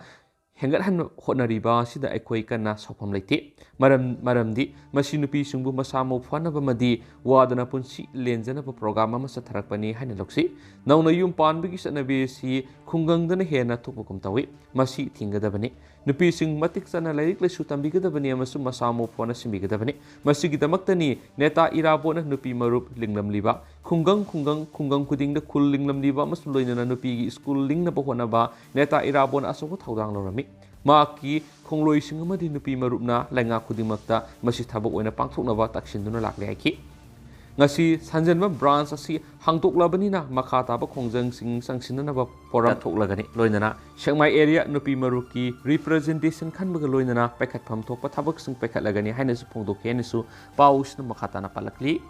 ꯍꯦꯟꯒꯠꯍꯟꯕ ꯍꯣꯠꯅꯔꯤꯕ ꯑꯁꯤꯗ ꯑꯩꯈꯣꯏ ꯀꯟꯅ ꯁꯥꯎꯐꯝ ꯂꯩꯇꯦ꯫ ꯃꯔꯝ, ꯃꯔꯝꯗꯤ ꯃꯁꯤ ꯅꯨꯄꯤꯁꯤꯡꯕꯨ ꯃꯁꯥ ꯃꯎ ꯐꯅꯕ ꯑꯃꯗꯤ ꯋꯥꯗꯅ ꯄꯨꯟꯁꯤ ꯂꯦꯟꯖꯅꯕ ꯄ꯭ꯔꯣꯒ꯭ꯔꯥꯝ ꯑꯃ ꯆꯠꯊꯔꯛꯄꯅꯤ ꯍꯥꯏꯅ ꯂꯧꯁꯤ꯫ ꯅꯧꯅ ꯌꯨꯝ ꯄꯥꯟꯕꯒꯤ ꯆꯠꯅꯕꯤ ꯑꯁꯤ ꯈꯨꯡꯒꯪꯗꯅ ꯍꯦꯟꯅ ꯊꯣꯛꯄꯒꯨꯝ ꯇꯧꯏ꯫ ꯃꯁꯤ ꯊꯤꯡꯒꯗꯕꯅꯤ꯫ ꯅꯨꯄꯤꯁꯤꯡ ꯃꯇꯤꯛ ꯆꯥꯅ ꯂꯥꯏꯔꯤꯛ ꯂꯥꯏꯁꯨ ꯇꯝꯕꯤꯒꯗꯕꯅꯤ ꯑꯃꯁꯨꯡ ꯃꯁꯥ ꯃꯎ ꯐꯅ ꯁꯤꯟꯕꯤꯒꯗꯕꯅꯤ꯫ ꯃꯁꯤꯒꯤꯗꯃꯛꯇꯅꯤ ꯅꯦꯇꯥ ꯏꯔꯥꯕꯣꯠꯅ ꯅꯨꯄꯤ ꯃꯔꯨꯞ ꯂꯤꯡꯂꯝꯂꯤꯕ꯫ ꯈꯨꯡꯒꯪ, ꯈꯨꯡꯒꯪ, ꯈꯨꯡꯒꯪ ꯈꯨꯗꯤꯡꯗ ꯈꯨꯜ ꯂꯤꯡꯂꯝꯂꯤꯕ ꯑꯃꯁꯨꯡ ꯂꯣꯏꯅꯅ ꯅꯨꯄꯤꯒꯤ ꯁ꯭ꯀꯨꯜ ꯂꯤꯡꯅꯕ ꯍꯣꯠꯅꯕ ꯅꯦꯇꯥ ꯏꯔꯥꯕꯣꯠꯅ ꯑꯆꯧꯕ ꯊꯧꯗꯥꯡ ꯂꯧꯔꯝꯃꯤ꯫ ꯃꯍꯥꯛꯀꯤ ꯈꯣꯡꯂꯣꯏꯁꯤꯡ ꯑꯃꯗꯤ ꯅꯨꯄꯤ ꯃꯔꯨꯞꯅ ꯂꯩꯉꯥꯛ ꯈꯨꯗꯤꯡꯃꯛꯇ ꯃꯁꯤ ꯊꯕꯛ ꯑꯣꯏꯅ ꯄꯥꯡꯊꯣꯛꯅꯕ ꯇꯛꯁꯤꯟꯗꯨꯅ ꯂꯥꯛꯂꯦ ꯍꯥꯏꯈꯤ꯫ ꯉꯁꯤ ꯁꯟꯖꯦꯟꯕꯝ ꯕ꯭ꯔꯥꯟꯁ ꯑꯁꯤ ꯍꯥꯡꯗꯣꯛꯂꯕꯅꯤꯅ ꯃꯈꯥ ꯇꯥꯕ ꯈꯣꯡꯖꯪꯁꯤꯡ ꯆꯪꯁꯤꯟꯅꯅꯕ ꯐꯣꯔꯝ ꯊꯣꯛꯂꯒꯅꯤ꯫ ꯂꯣꯏꯅꯅ ꯁꯦꯛꯃꯥꯏ ꯑꯦꯔꯤꯌꯥ ꯅꯨꯄꯤ ꯃꯔꯨꯞꯀꯤ ꯔꯤꯄ꯭ꯔꯖꯦꯟꯇꯦꯁꯟ ꯈꯟꯕꯒ ꯂꯣꯏꯅꯅ ꯄꯥꯏꯈꯠꯐꯝ ꯊꯣꯛꯄ ꯊꯕꯛꯁꯤꯡ ꯄꯥꯏꯈꯠꯂꯒꯅꯤ ꯍꯥꯏꯅꯁꯨ ꯐꯣꯡꯗꯣꯛꯈꯤ ꯍꯥꯏꯅꯁꯨ ꯄꯥꯎꯁꯤꯅ ꯃꯈꯥ ꯇꯥꯅ ꯄꯥꯜꯂꯛꯂꯤ꯫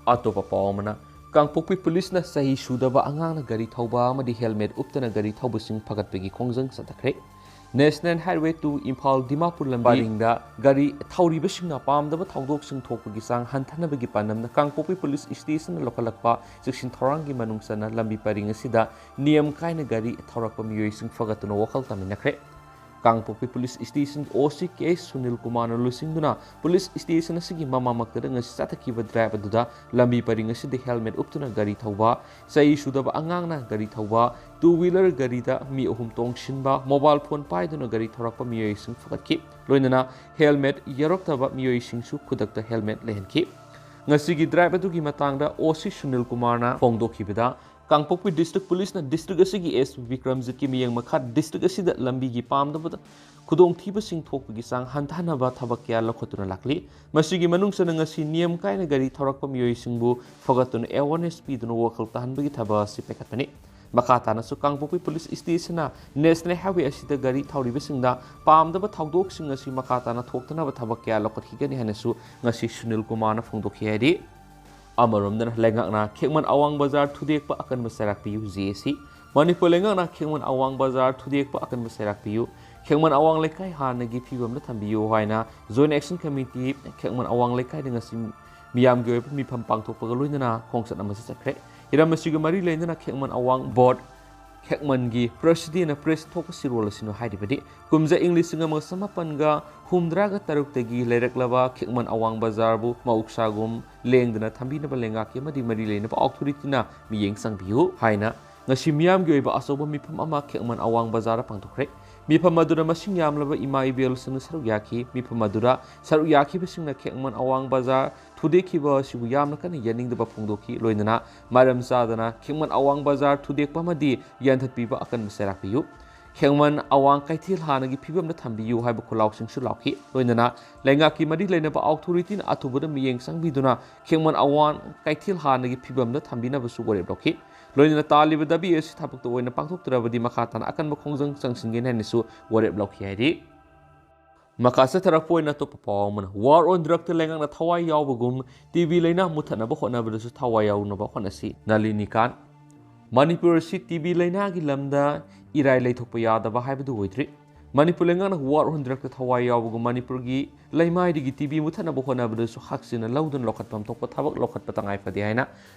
ꯑꯇꯣꯞꯄ ꯄꯥꯎ ꯑꯃꯅ, ꯀꯥꯡꯄꯣꯛꯄꯤ ꯄꯨꯂꯤꯁꯅ ꯆꯍꯤ ꯁꯨꯗꯕ ꯑꯉꯥꯡꯅ ꯒꯥꯔꯤ ꯊꯧꯕ ꯑꯃꯗꯤ helmet ꯎꯞꯇꯅ ꯒꯥꯔꯤ ꯊꯧꯕꯁꯤꯡ ꯐꯒꯠꯄꯒꯤ ꯈꯣꯡꯖꯪ ꯆꯠꯊꯈ꯭ꯔꯦ꯫ National Highway two Imphal Dimapur ꯂꯝꯕꯤ ꯄꯔꯤꯡꯗ ꯒꯥꯔꯤ ꯊꯧꯔꯤꯕꯁꯤꯡꯅ ꯄꯥꯝꯗꯕ ꯊꯧꯗꯣꯛꯁꯤꯡ ꯊꯣꯛꯄꯒꯤ ꯆꯥꯡ ꯍꯟꯊꯅꯕꯒꯤ ꯄꯥꯟꯗꯝꯅ ꯀꯥꯡꯄꯣꯛꯄꯤ ꯄꯨꯂꯤꯁ ꯁ꯭ꯇꯦꯁꯟꯅ ꯂꯧꯈꯠꯂꯛꯄ ꯆꯦꯛꯁꯤꯟ ꯊꯧꯔꯥꯡꯒꯤ ꯃꯅꯨꯡ ꯆꯟꯅ ꯂꯝꯕꯤ ꯄꯔꯤꯡ ꯑꯁꯤꯗ ꯅꯤꯌꯝ ꯀꯥꯏꯅ ꯒꯥꯔꯤ ꯊꯧꯔꯛꯄ ꯃꯤꯑꯣꯏꯁꯤꯡ ꯐꯒꯠꯇꯨꯅ ꯋꯥꯈꯜ ꯇꯥꯃꯤꯟꯅꯈ꯭ꯔꯦ꯫ ꯀꯥꯡꯄꯣꯛꯄꯤ ꯄꯨꯂꯤꯁ ꯁ꯭ꯇꯦꯁꯟ ꯑꯣ ꯁꯤ ꯀꯦ ꯁꯨꯅꯤꯜ ꯀꯨꯃꯥꯔꯅ ꯂꯨꯆꯤꯡꯗꯨꯅ ꯄꯨꯂꯤꯁ ꯁ꯭ꯇꯦꯁꯟ ꯑꯁꯤꯒꯤ ꯃꯃꯥꯡꯃꯛꯇꯗ ꯉꯁꯤ ꯆꯠꯊꯈꯤꯕ drive ꯑꯗꯨꯗ ꯂꯝꯕꯤ ꯄꯔꯤꯡ ꯑꯁꯤꯗ helmet ꯎꯞꯇꯨꯅ ꯒꯥꯔꯤ ꯊꯧꯕ, ꯆꯍꯤ ꯁꯨꯗꯕ ꯑꯉꯥꯡꯅ ꯒꯥꯔꯤ ꯊꯧꯕ, two wheeler ꯒꯥꯔꯤꯗ ꯃꯤ ꯑꯍꯨꯝ ꯇꯣꯡꯁꯤꯟꯕ, mobile phone ꯄꯥꯏꯗꯨꯅ ꯒꯥꯔꯤ ꯊꯧꯔꯛꯄ ꯃꯤꯑꯣꯏꯁꯤꯡ ꯐꯒꯠꯈꯤ꯫ ꯂꯣꯏꯅꯅ helmet ꯌꯥꯎꯔꯛꯇꯕ ꯃꯤꯑꯣꯏꯁꯤꯡꯁꯨ ꯈꯨꯗꯛꯇ helmet ꯂꯩꯍꯟꯈꯤ꯫ ꯉꯁꯤꯒꯤ drive ꯑꯗꯨꯒꯤ ꯃꯇꯥꯡꯗ ꯑꯣ ꯁꯤ ꯁꯨꯅꯤꯜ ꯀꯨꯃꯥꯔꯅ ꯐꯣꯡꯗꯣꯛꯈꯤꯕꯗ, ꯀꯥꯡꯄꯣꯛꯄꯤ district ꯄꯨꯂꯤꯁꯅ district ꯑꯁꯤꯒꯤ S P ꯕꯤꯀ꯭ꯔꯝꯖꯤꯠꯀꯤ ꯃꯤꯠꯌꯦꯡ ꯃꯈꯥ district ꯑꯁꯤꯗ ꯂꯝꯕꯤꯒꯤ ꯄꯥꯝꯗꯕꯗ ꯈꯨꯗꯣꯡꯊꯤꯕꯁꯤꯡ ꯊꯣꯛꯄꯒꯤ ꯆꯥꯡ ꯍꯟꯊꯍꯟꯅꯕ ꯊꯕꯛ ꯀꯌꯥ ꯂꯧꯈꯠꯇꯨꯅ ꯂꯥꯛꯂꯤ꯫ ꯃꯁꯤꯒꯤ ꯃꯅꯨꯡ ꯆꯟꯅ ꯉꯁꯤ ꯅꯤꯌꯝ ꯀꯥꯏꯅ ꯒꯥꯔꯤ ꯊꯧꯔꯛꯄ ꯃꯤꯑꯣꯏꯁꯤꯡꯕꯨ ꯐꯒꯠꯇꯨꯅ awareness ꯄꯤꯗꯨꯅ ꯋꯥꯈꯜ ꯇꯥꯍꯟꯕꯒꯤ ꯊꯕꯛ ꯑꯁꯤ ꯄꯥꯏꯈꯠꯄꯅꯤ꯫ ꯃꯈꯥ ꯇꯥꯅꯁꯨ ꯀꯥꯡꯄꯣꯛꯄꯤ ꯄꯨꯂꯤꯁ ꯁ꯭ꯇꯦꯁꯟꯅ National Highway ꯑꯁꯤꯗ ꯒꯥꯔꯤ ꯊꯧꯔꯤꯕꯁꯤꯡꯗ ꯄꯥꯝꯗꯕ ꯊꯧꯗꯣꯛꯁꯤꯡ ꯑꯁꯤ ꯃꯈꯥ ꯇꯥꯅ ꯊꯣꯛꯇꯅꯕ ꯊꯕꯛ ꯀꯌꯥ ꯂꯧꯈꯠꯈꯤꯒꯅꯤ ꯍꯥꯏꯅꯁꯨ ꯉꯁꯤ ꯁꯨꯅꯤꯜ ꯀꯨꯃꯥꯔꯅ ꯐꯣꯡꯗꯣꯛꯈꯤ ꯍꯥꯏꯔꯤ꯫ ꯑꯃꯔꯣꯝꯗꯅ ꯂꯩꯉꯥꯛꯅ ꯈꯦꯛꯃꯟ ꯑꯋꯥꯡ ꯕꯖꯥꯔ ꯊꯨꯗꯦꯛꯄ ꯑꯀꯟꯕ ꯆꯩꯔꯥꯛ ꯄꯤꯌꯨ, J A C꯫ ꯃꯅꯤꯄꯨꯔ ꯂꯩꯉꯥꯛꯅ ꯈꯦꯛꯃꯟ ꯑꯋꯥꯡ ꯕꯖꯥꯔ ꯊꯨꯗꯦꯛꯄ ꯑꯀꯟꯕ ꯆꯩꯔꯥꯛ ꯄꯤꯌꯨ, ꯈꯦꯛꯃꯟ ꯑꯋꯥꯡ ꯂꯩꯀꯥꯏ ꯍꯥꯟꯅꯒꯤ ꯐꯤꯕꯝꯗ ꯊꯝꯕꯤꯌꯨ ꯍꯥꯏꯅ Joint Action Committee ꯈꯦꯛꯃꯟ ꯑꯋꯥꯡ ꯂꯩꯀꯥꯏꯗ ꯉꯁꯤ ꯃꯤꯌꯥꯝꯒꯤ ꯑꯣꯏꯕ ꯃꯤꯐꯝ ꯄꯥꯡꯊꯣꯛꯄꯒ ꯂꯣꯏꯅꯅ ꯈꯣꯡꯆꯠ ꯑꯃꯁꯨ ꯆꯠꯈ꯭ꯔꯦ꯫ ꯍꯤꯔꯝ ꯑꯁꯤꯒ ꯃꯔꯤ ꯂꯩꯅꯅ ꯈꯦꯛꯃꯟ ꯑꯋꯥꯡ ꯕꯣꯔꯗ ꯈꯦꯛꯃꯟꯒꯤ president ꯅ press ꯊꯣꯛꯄ ꯆꯦꯔꯣꯜ ꯑꯁꯤꯅ ꯍꯥꯏꯔꯤꯕꯗꯤ, ꯀꯨꯝꯖꯥ ꯏꯪ ꯂꯤꯁꯤꯡ ꯑꯃꯒ ꯆꯃꯥꯄꯟꯒ ꯍꯨꯝꯗ꯭ꯔꯥꯒ ꯇꯔꯨꯛꯇꯒꯤ ꯂꯩꯔꯛꯂꯕ ꯈꯦꯛꯃꯟ ꯑꯋꯥꯡ ꯕꯖꯥꯔꯕꯨ ꯃꯍꯧꯁꯥꯒꯨꯝ ꯂꯦꯡꯗꯅ ꯊꯝꯕꯤꯅꯕ ꯂꯩꯉꯥꯛꯀꯤ ꯑꯃꯗꯤ ꯃꯔꯤ ꯂꯩꯅꯕ authority ꯅ ꯃꯤꯠꯌꯦꯡ ꯆꯪꯕꯤꯌꯨ ꯍꯥꯏꯅ ꯉꯁꯤ ꯃꯤꯌꯥꯝꯒꯤ ꯑꯣꯏꯕ ꯑꯆꯧꯕ ꯃꯤꯐꯝ ꯑꯃ ꯈꯦꯛꯃꯟ ꯑꯋꯥꯡ ꯕꯖꯥꯔꯗ ꯄꯥꯡꯊꯣꯛꯈ꯭ꯔꯦ꯫ ꯃꯤꯐꯝ ꯑꯗꯨꯗ ꯃꯁꯤꯡ ꯌꯥꯝꯂꯕ ꯏꯃꯥ ꯏꯕꯦꯜꯁꯤꯡꯅ ꯁꯔꯨꯛ ꯌꯥꯈꯤ꯫ ꯃꯤꯐꯝ ꯑꯗꯨꯗ ꯁꯔꯨꯛ ꯌꯥꯈꯤꯕꯁꯤꯡꯅ ꯈꯦꯛꯃꯟ ꯑꯋꯥꯡ ꯕꯖꯥꯔ ꯊꯨꯗꯦꯛꯈꯤꯕ ꯑꯁꯤꯕꯨ ꯌꯥꯝꯅ ꯀꯟꯅ ꯌꯥꯅꯤꯡꯗꯕ ꯐꯣꯡꯗꯣꯛꯈꯤ꯫ ꯂꯣꯏꯅꯅ ꯃꯔꯝ ꯆꯥꯗꯅ ꯈꯦꯛꯃꯟ ꯑꯋꯥꯡ ꯕꯖꯥꯔ ꯊꯨꯗꯦꯛꯄ ꯑꯃꯗꯤ ꯌꯥꯟꯊꯠꯄꯤꯕ ꯑꯀꯟꯕ ꯆꯩꯔꯥꯛ ꯄꯤꯌꯨ꯫ ꯈꯦꯛꯃꯟ ꯑꯋꯥꯡ ꯀꯩꯊꯦꯜ ꯍꯥꯟꯅꯒꯤ ꯐꯤꯕꯝꯗ ꯊꯝꯕꯤꯌꯨ ꯍꯥꯏꯕ ꯈꯣꯜꯂꯥꯎꯁꯤꯡꯁꯨ ꯂꯥꯎꯈꯤ꯫ ꯂꯣꯏꯅꯅ ꯂꯩꯉꯥꯛꯀꯤ ꯃꯔꯤ ꯂꯩꯅꯕ authority ꯅ ꯑꯊꯨꯕꯗ ꯃꯤꯠꯌꯦꯡ ꯆꯪꯕꯤꯗꯨꯅ ꯈꯦꯛꯃꯟ ꯑꯋꯥꯡ ꯀꯩꯊꯦꯜ ꯍꯥꯟꯅꯒꯤ ꯐꯤꯕꯝꯗ ꯊꯝꯕꯤꯅꯕꯁꯨ ꯋꯥꯔꯦꯞ ꯂꯧꯈꯤ꯫ ꯂꯣꯏꯅꯅ ꯇꯥꯜꯂꯤꯕ ꯗꯥꯕꯤ ꯑꯁꯤ ꯊꯕꯛꯇ ꯑꯣꯏꯅ ꯄꯥꯡꯊꯣꯛꯇ꯭ꯔꯕꯗꯤ ꯃꯈꯥ ꯇꯥꯅ ꯑꯀꯟꯕ ꯈꯣꯡꯖꯪ ꯆꯪꯁꯤꯟꯒꯅꯤ ꯍꯥꯏꯅꯁꯨ ꯋꯥꯔꯦꯞ ꯂꯧꯈꯤ ꯍꯥꯏꯔꯤ꯫ ꯃꯈꯥ ꯆꯠꯊꯔꯛꯄ ꯑꯣꯏꯅ ꯑꯇꯣꯞꯄ ꯄꯥꯎ ꯑꯃꯅ, War on Drug ꯇ ꯂꯩꯉꯥꯛꯅ ꯊꯋꯥꯏ ꯌꯥꯎꯕꯒꯨꯝ ꯇꯤ ꯕꯤ ꯂꯩꯅꯥ ꯃꯨꯠꯊꯠꯅꯕ ꯍꯣꯠꯅꯕꯗꯁꯨ ꯊꯋꯥꯏ ꯌꯥꯎꯅꯕ ꯍꯣꯠꯅꯁꯤ, ꯅꯂꯤꯅꯤꯀꯥꯟ꯫ ꯃꯅꯤꯄꯨꯔ ꯑꯁꯤ ꯇꯤ ꯕꯤ ꯂꯩꯅꯥꯒꯤ ꯂꯝꯗ ꯏꯔꯥꯏ ꯂꯩꯊꯣꯛꯄ ꯌꯥꯗꯕ ꯍꯥꯏꯕꯗꯨ ꯑꯣꯏꯗ꯭ꯔꯤ꯫ ꯃꯅꯤꯄꯨꯔ ꯂꯩꯉꯥꯛꯅ War on Drug ꯇ ꯊꯋꯥꯏ ꯌꯥꯎꯕꯒꯨꯝ ꯃꯅꯤꯄꯨꯔꯒꯤ ꯂꯩꯃꯥꯏꯗꯒꯤ ꯇꯤ ꯕꯤ ꯃꯨꯠꯊꯠꯅꯕ ꯍꯣꯠꯅꯕꯗꯁꯨ ꯍꯛꯆꯤꯟꯅ ꯂꯧꯗꯨꯅ ꯂꯧꯈꯠꯐꯝ ꯊꯣꯛꯄ ꯊꯕꯛ ꯂꯧꯈꯠꯄ ꯇꯉꯥꯏ ꯐꯗꯦ ꯍꯥꯏꯅ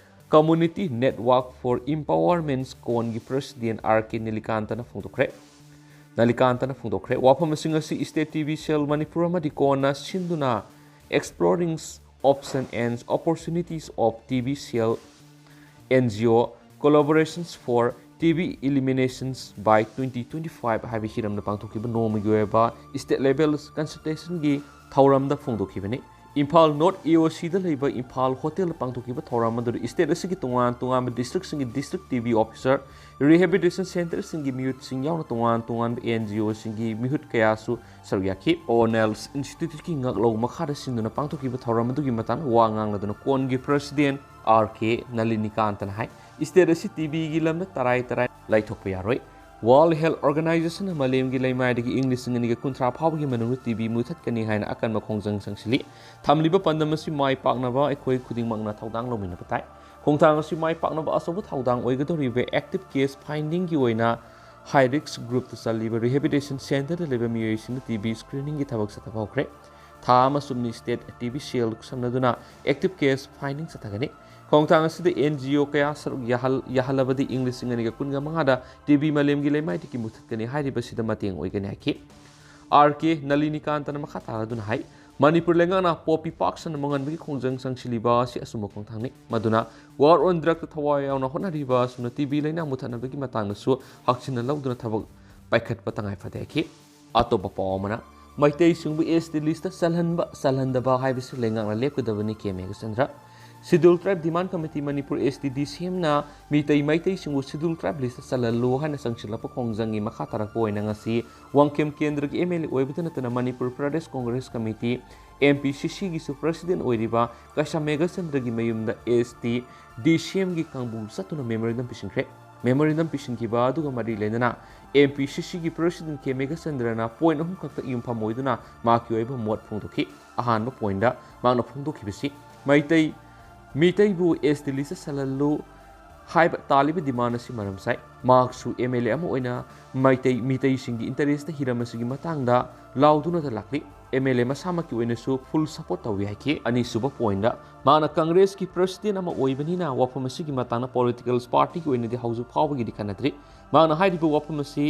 Community Network for Empowerment ꯀꯣꯟꯒꯤ president ꯑꯥꯔ ꯀꯦ ꯅꯤꯂꯤꯀꯥꯟꯇꯅ ꯐꯣꯡꯗꯣꯛꯈ꯭ꯔꯦ꯫ ꯅꯂꯤꯀꯥꯟꯇꯅ ꯐꯣꯡꯗꯣꯛꯈ꯭ꯔꯦ꯫ ꯋꯥꯐꯝꯁꯤꯡ ꯑꯁꯤ State T B Cell Manipur ꯑꯃꯗꯤ ꯀꯣꯟꯅ ꯁꯤꯟꯗꯨꯅ Exploring Option and Opportunities of T B Cell N G O Collaborations for T B Eliminations by twenty twenty-five ꯍꯥꯏꯕ ꯍꯤꯔꯝꯗ ꯄꯥꯡꯊꯣꯛꯈꯤꯕ ꯅꯣꯡꯃꯒꯤ ꯑꯣꯏꯕ state level consultation ꯒꯤ ꯊꯧꯔꯝꯗ ꯐꯣꯡꯗꯣꯛꯈꯤꯕꯅꯤ꯫ Imphal North A O C ꯗ ꯂꯩꯕ ꯏꯝꯐꯥꯜ hotel ꯗ ꯄꯥꯡꯊꯣꯛꯈꯤꯕ ꯊꯧꯔꯝ ꯑꯗꯨꯗ state ꯑꯁꯤꯒꯤ ꯇꯣꯉꯥꯟ ꯇꯣꯉꯥꯟꯕ district ꯁꯤꯡꯒꯤ district T B officer, rehabilitation center ꯁꯤꯡꯒꯤ ꯃꯤꯍꯨꯠꯁꯤꯡ ꯌꯥꯎꯅ ꯇꯣꯉꯥꯟ ꯇꯣꯉꯥꯟꯕ N G O ꯁꯤꯡꯒꯤ ꯃꯤꯍꯨꯠ ꯀꯌꯥꯁꯨ ꯁꯔꯨꯛ ꯌꯥꯈꯤ꯫ Cornell's Institute ꯀꯤ ꯉꯥꯛꯂꯧ ꯃꯈꯥꯗ ꯁꯤꯟꯗꯨꯅ ꯄꯥꯡꯊꯣꯛꯈꯤꯕ ꯊꯧꯔꯝ ꯑꯗꯨꯒꯤ ꯃꯇꯥꯡꯗ ꯋꯥ ꯉꯥꯡꯂꯗꯨꯅ ꯀꯣꯟꯒꯤ president ꯑꯥꯔ ꯀꯦ ꯅꯂꯤꯅꯤꯀꯥꯟꯇꯅ ꯍꯥꯏ, state ꯑꯁꯤ ꯇꯤ ꯕꯤꯒꯤ ꯂꯝꯗ ꯇꯔꯥꯏ ꯇꯔꯥꯏ ꯂꯩꯊꯣꯛꯄ ꯌꯥꯔꯣꯏ꯫ World Health Organization ꯅ ꯃꯥꯂꯦꯝꯒꯤ ꯂꯩꯃꯥꯏꯗꯒꯤ ꯏꯪ ꯂꯤꯁꯤꯡ ꯑꯅꯤꯒ ꯀꯨꯟꯊ꯭ꯔꯥ ꯐꯥꯎꯕꯒꯤ ꯃꯅꯨꯡꯗ ꯇꯤ ꯕꯤ ꯃꯨꯊꯠꯀꯅꯤ ꯍꯥꯏꯅ ꯑꯀꯟꯕ ꯈꯣꯡꯖꯪ ꯆꯪꯁꯤꯜꯂꯤ꯫ ꯊꯝꯂꯤꯕ ꯄꯥꯟꯗꯝ ꯑꯁꯤ ꯃꯥꯏ ꯄꯥꯛꯅꯕ ꯑꯩꯈꯣꯏ ꯈꯨꯗꯤꯡꯃꯛꯅ ꯊꯧꯗꯥꯡ ꯂꯧꯃꯤꯟꯅꯕ ꯇꯥꯏ꯫ ꯈꯣꯡꯊꯥꯡ ꯑꯁꯤ ꯃꯥꯏ ꯄꯥꯛꯅꯕ ꯑꯆꯧꯕ ꯊꯧꯗꯥꯡ ꯑꯣꯏꯒꯗꯧꯔꯤꯕ active case finding ꯒꯤ ꯑꯣꯏꯅ high risk group ꯇ ꯆꯜꯂꯤꯕ rehabilitation center ꯗ ꯂꯩꯕ ꯃꯤꯑꯣꯏꯁꯤꯡꯗ ꯇꯤ ꯕꯤ screening ꯒꯤ ꯊꯕꯛ ꯆꯠꯊꯕ ꯍꯧꯈ꯭ꯔꯦ꯫ ꯊꯥ ꯑꯃ ꯆꯨꯞꯅꯤ state T B cell ꯈꯨꯠꯁꯝꯅꯗꯨꯅ active case finding ꯆꯠꯊꯒꯅꯤ꯫ ꯈꯣꯡꯊꯥꯡ ꯑꯁꯤꯗ N G O ꯀꯌꯥ ꯁꯔꯨꯛ ꯌꯥꯍꯜ-, ꯌꯥꯍꯜꯂꯕꯗꯤ ꯏꯪ ꯂꯤꯁꯤꯡ ꯑꯅꯤꯒ ꯀꯨꯟꯒ ꯃꯉꯥꯗ ꯇꯤ ꯕꯤ ꯃꯥꯂꯦꯝꯒꯤ ꯂꯩꯃꯥꯏꯗꯒꯤ ꯃꯨꯊꯠꯀꯅꯤ ꯍꯥꯏꯔꯤꯕꯁꯤꯗ ꯃꯇꯦꯡ ꯑꯣꯏꯒꯅꯤ ꯍꯥꯏꯈꯤ꯫ ꯑꯥꯔ ꯀꯦ ꯅꯂꯤꯅꯤꯀꯥꯟꯇꯅ ꯃꯈꯥ ꯇꯥꯔꯗꯨꯅ ꯍꯥꯏ, ꯃꯅꯤꯄꯨꯔ ꯂꯩꯉꯥꯛꯅ ꯄꯣꯄꯤ ꯄꯥꯛ ꯁꯟꯅ ꯃꯪꯍꯟꯕꯒꯤ ꯈꯣꯡꯖꯪ ꯆꯪꯁꯤꯜꯂꯤꯕ ꯑꯁꯤ ꯑꯆꯨꯝꯕ ꯈꯣꯡꯊꯥꯡꯅꯤ꯫ ꯃꯗꯨꯅ War on Drug ꯇ ꯊꯋꯥꯏ ꯌꯥꯎꯅ ꯍꯣꯠꯅꯔꯤꯕ ꯑꯁꯨꯝꯅ ꯇꯤ ꯕꯤ ꯂꯩꯅꯥ ꯃꯨꯊꯠꯅꯕꯒꯤ ꯃꯇꯥꯡꯗꯁꯨ ꯍꯛꯆꯤꯟꯅ ꯂꯧꯗꯨꯅ ꯊꯕꯛ ꯄꯥꯏꯈꯠꯄ ꯇꯉꯥꯏ ꯐꯗꯦ ꯍꯥꯏꯈꯤ꯫ ꯑꯇꯣꯞꯄ ꯄꯥꯎ ꯑꯃꯅ, ꯃꯩꯇꯩꯁꯤꯡꯕꯨ S T list ꯇ ꯆꯜꯍꯟꯕ, ꯆꯜꯍꯟꯗꯕ ꯍꯥꯏꯕꯁꯤ ꯂꯩꯉꯥꯛꯅ ꯂꯦꯞꯀꯗꯕꯅꯤ, ꯀꯦ Meghachandra. Scheduled Tribe Demand Committee Manipur, S T D C M ꯅ ꯃꯤꯇꯩ ꯃꯩꯇꯩꯁꯤꯡꯕꯨ Scheduled Tribe list ꯆꯜꯍꯜꯂꯨ ꯍꯥꯏꯅ ꯆꯪꯁꯤꯜꯂꯛꯄ ꯈꯣꯡꯖꯪꯒꯤ ꯃꯈꯥ ꯇꯥꯔꯛꯄ ꯑꯣꯏꯅ ꯉꯁꯤ ꯋꯥꯡꯈꯦꯝ ꯀꯦꯟꯗ꯭ꯔꯒꯤ M L A ꯑꯣꯏꯕꯇ ꯅꯠꯇꯅ Manipur Pradesh Congress committee, M P C C ꯒꯤꯁꯨ president ꯑꯣꯏꯔꯤꯕ ꯀꯩꯁꯥꯝ ꯃꯦꯘꯆꯟꯗ꯭ꯔꯒꯤ ꯃꯌꯨꯝꯗ S T D C M ꯒꯤ ꯀꯥꯡꯕꯨ ꯆꯠꯇꯨꯅ memorandum ꯄꯤꯁꯤꯟꯈ꯭ꯔꯦ꯫ Memorandum ꯄꯤꯁꯤꯟꯈꯤꯕ ꯑꯗꯨꯒ ꯃꯔꯤ ꯂꯩꯅꯅ M P C C ꯒꯤ president K ꯃꯦꯘꯆꯟꯗ꯭ꯔꯅ point ꯑꯍꯨꯝ ꯈꯛꯇ ꯌꯨꯝꯐꯝ ꯑꯣꯏꯗꯨꯅ ꯃꯍꯥꯛꯀꯤ ꯑꯣꯏꯕ ꯃꯣꯠ ꯐꯣꯡꯗꯣꯛꯈꯤ꯫ ꯑꯍꯥꯟꯕ point ꯗ ꯃꯍꯥꯛꯅ ꯐꯣꯡꯗꯣꯛꯈꯤꯕꯁꯤ ꯃꯩꯇꯩ, ꯃꯤꯇꯩꯕꯨ S T list ꯆꯜꯍꯜꯂꯨ ꯍꯥꯏꯕ ꯇꯥꯜꯂꯤꯕ demand ꯑꯁꯤ ꯃꯔꯝ ꯆꯥꯏ꯫ ꯃꯍꯥꯛꯁꯨ M L A ꯑꯃ ꯑꯣꯏꯅ ꯃꯩꯇꯩ, ꯃꯤꯇꯩꯁꯤꯡꯒꯤ interest ꯍꯤꯔꯝ ꯑꯁꯤꯒꯤ ꯃꯇꯥꯡꯗ ꯂꯥꯎꯗꯨꯅꯇ ꯂꯥꯛꯂꯤ꯫ M L A ꯃꯁꯥꯃꯛꯀꯤ ꯑꯣꯏꯅꯁꯨ full support ꯇꯧꯏ ꯍꯥꯏꯈꯤ꯫ ꯑꯅꯤꯁꯨꯕ point ꯗ ꯃꯍꯥꯛꯅ ꯀꯪꯒ꯭ꯔꯦꯁꯀꯤ president ꯑꯃ ꯑꯣꯏꯕꯅꯤꯅ ꯋꯥꯐꯝ ꯑꯁꯤꯒꯤ ꯃꯇꯥꯡꯗ political party ꯒꯤ ꯑꯣꯏꯅꯗꯤ ꯍꯧꯖꯤꯛ ꯐꯥꯎꯕꯒꯤꯗꯤ ꯈꯟꯅꯗ꯭ꯔꯤ꯫ ꯃꯍꯥꯛꯅ ꯍꯥꯏꯔꯤꯕ ꯋꯥꯐꯝ ꯑꯁꯤ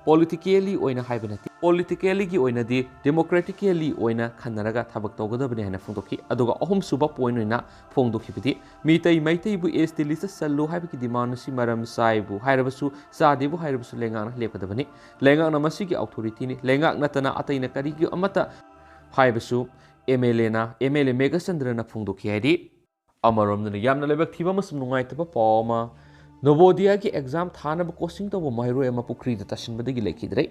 politically ꯑꯣꯏꯅ ꯍꯥꯏꯕ ꯅꯠꯇꯦ, politically ꯒꯤ ꯑꯣꯏꯅꯗꯤ democratically ꯑꯣꯏꯅ ꯈꯟꯅꯔꯒ ꯊꯕꯛ ꯇꯧꯒꯗꯕꯅꯤ ꯍꯥꯏꯅ ꯐꯣꯡꯗꯣꯛꯈꯤ꯫ ꯑꯗꯨꯒ ꯑꯍꯨꯝꯁꯨꯕ point ꯑꯣꯏꯅ ꯐꯣꯡꯗꯣꯛꯈꯤꯕꯗꯤ ꯃꯤꯇꯩ ꯃꯩꯇꯩꯕꯨ S T list ꯆꯜꯂꯨ ꯍꯥꯏꯕꯒꯤ demand ꯑꯁꯤ ꯃꯔꯝ ꯆꯥꯏꯕꯨ ꯍꯥꯏꯔꯕꯁꯨ ꯆꯥꯗꯦꯕꯨ ꯍꯥꯏꯔꯕꯁꯨ ꯂꯩꯉꯥꯛꯅ ꯂꯦꯞꯀꯗꯕꯅꯤ꯫ ꯂꯩꯉꯥꯛꯅ ꯃꯁꯤꯒꯤ authority ꯅꯤ꯫ ꯂꯩꯉꯥꯛ ꯅꯠꯇꯅ ꯑꯇꯩꯅ ꯀꯔꯤꯒꯤ ꯑꯃꯠꯇ ꯍꯥꯏꯕꯁꯨ M L A ꯅ, M L A ꯃꯦꯘꯆꯟꯗ꯭ꯔꯅ ꯐꯣꯡꯗꯣꯛꯈꯤ ꯍꯥꯏꯔꯤ꯫ ꯑꯃꯔꯣꯝꯗꯅ ꯌꯥꯝꯅ ꯂꯥꯏꯕꯛ ꯊꯤꯕ ꯑꯃꯁꯨꯡ ꯅꯨꯡꯉꯥꯏꯇꯕ ꯄꯥꯎ ꯑꯃ, ꯅꯣꯕꯣꯗꯤꯌꯥꯒꯤ exam ꯊꯥꯅꯕ coaching ꯇꯧꯕ ꯃꯍꯩꯔꯣꯏ ꯑꯃ ꯄꯨꯈ꯭ꯔꯤꯗ ꯇꯥꯁꯤꯟꯕꯗꯒꯤ ꯂꯩꯈꯤꯗ꯭ꯔꯦ꯫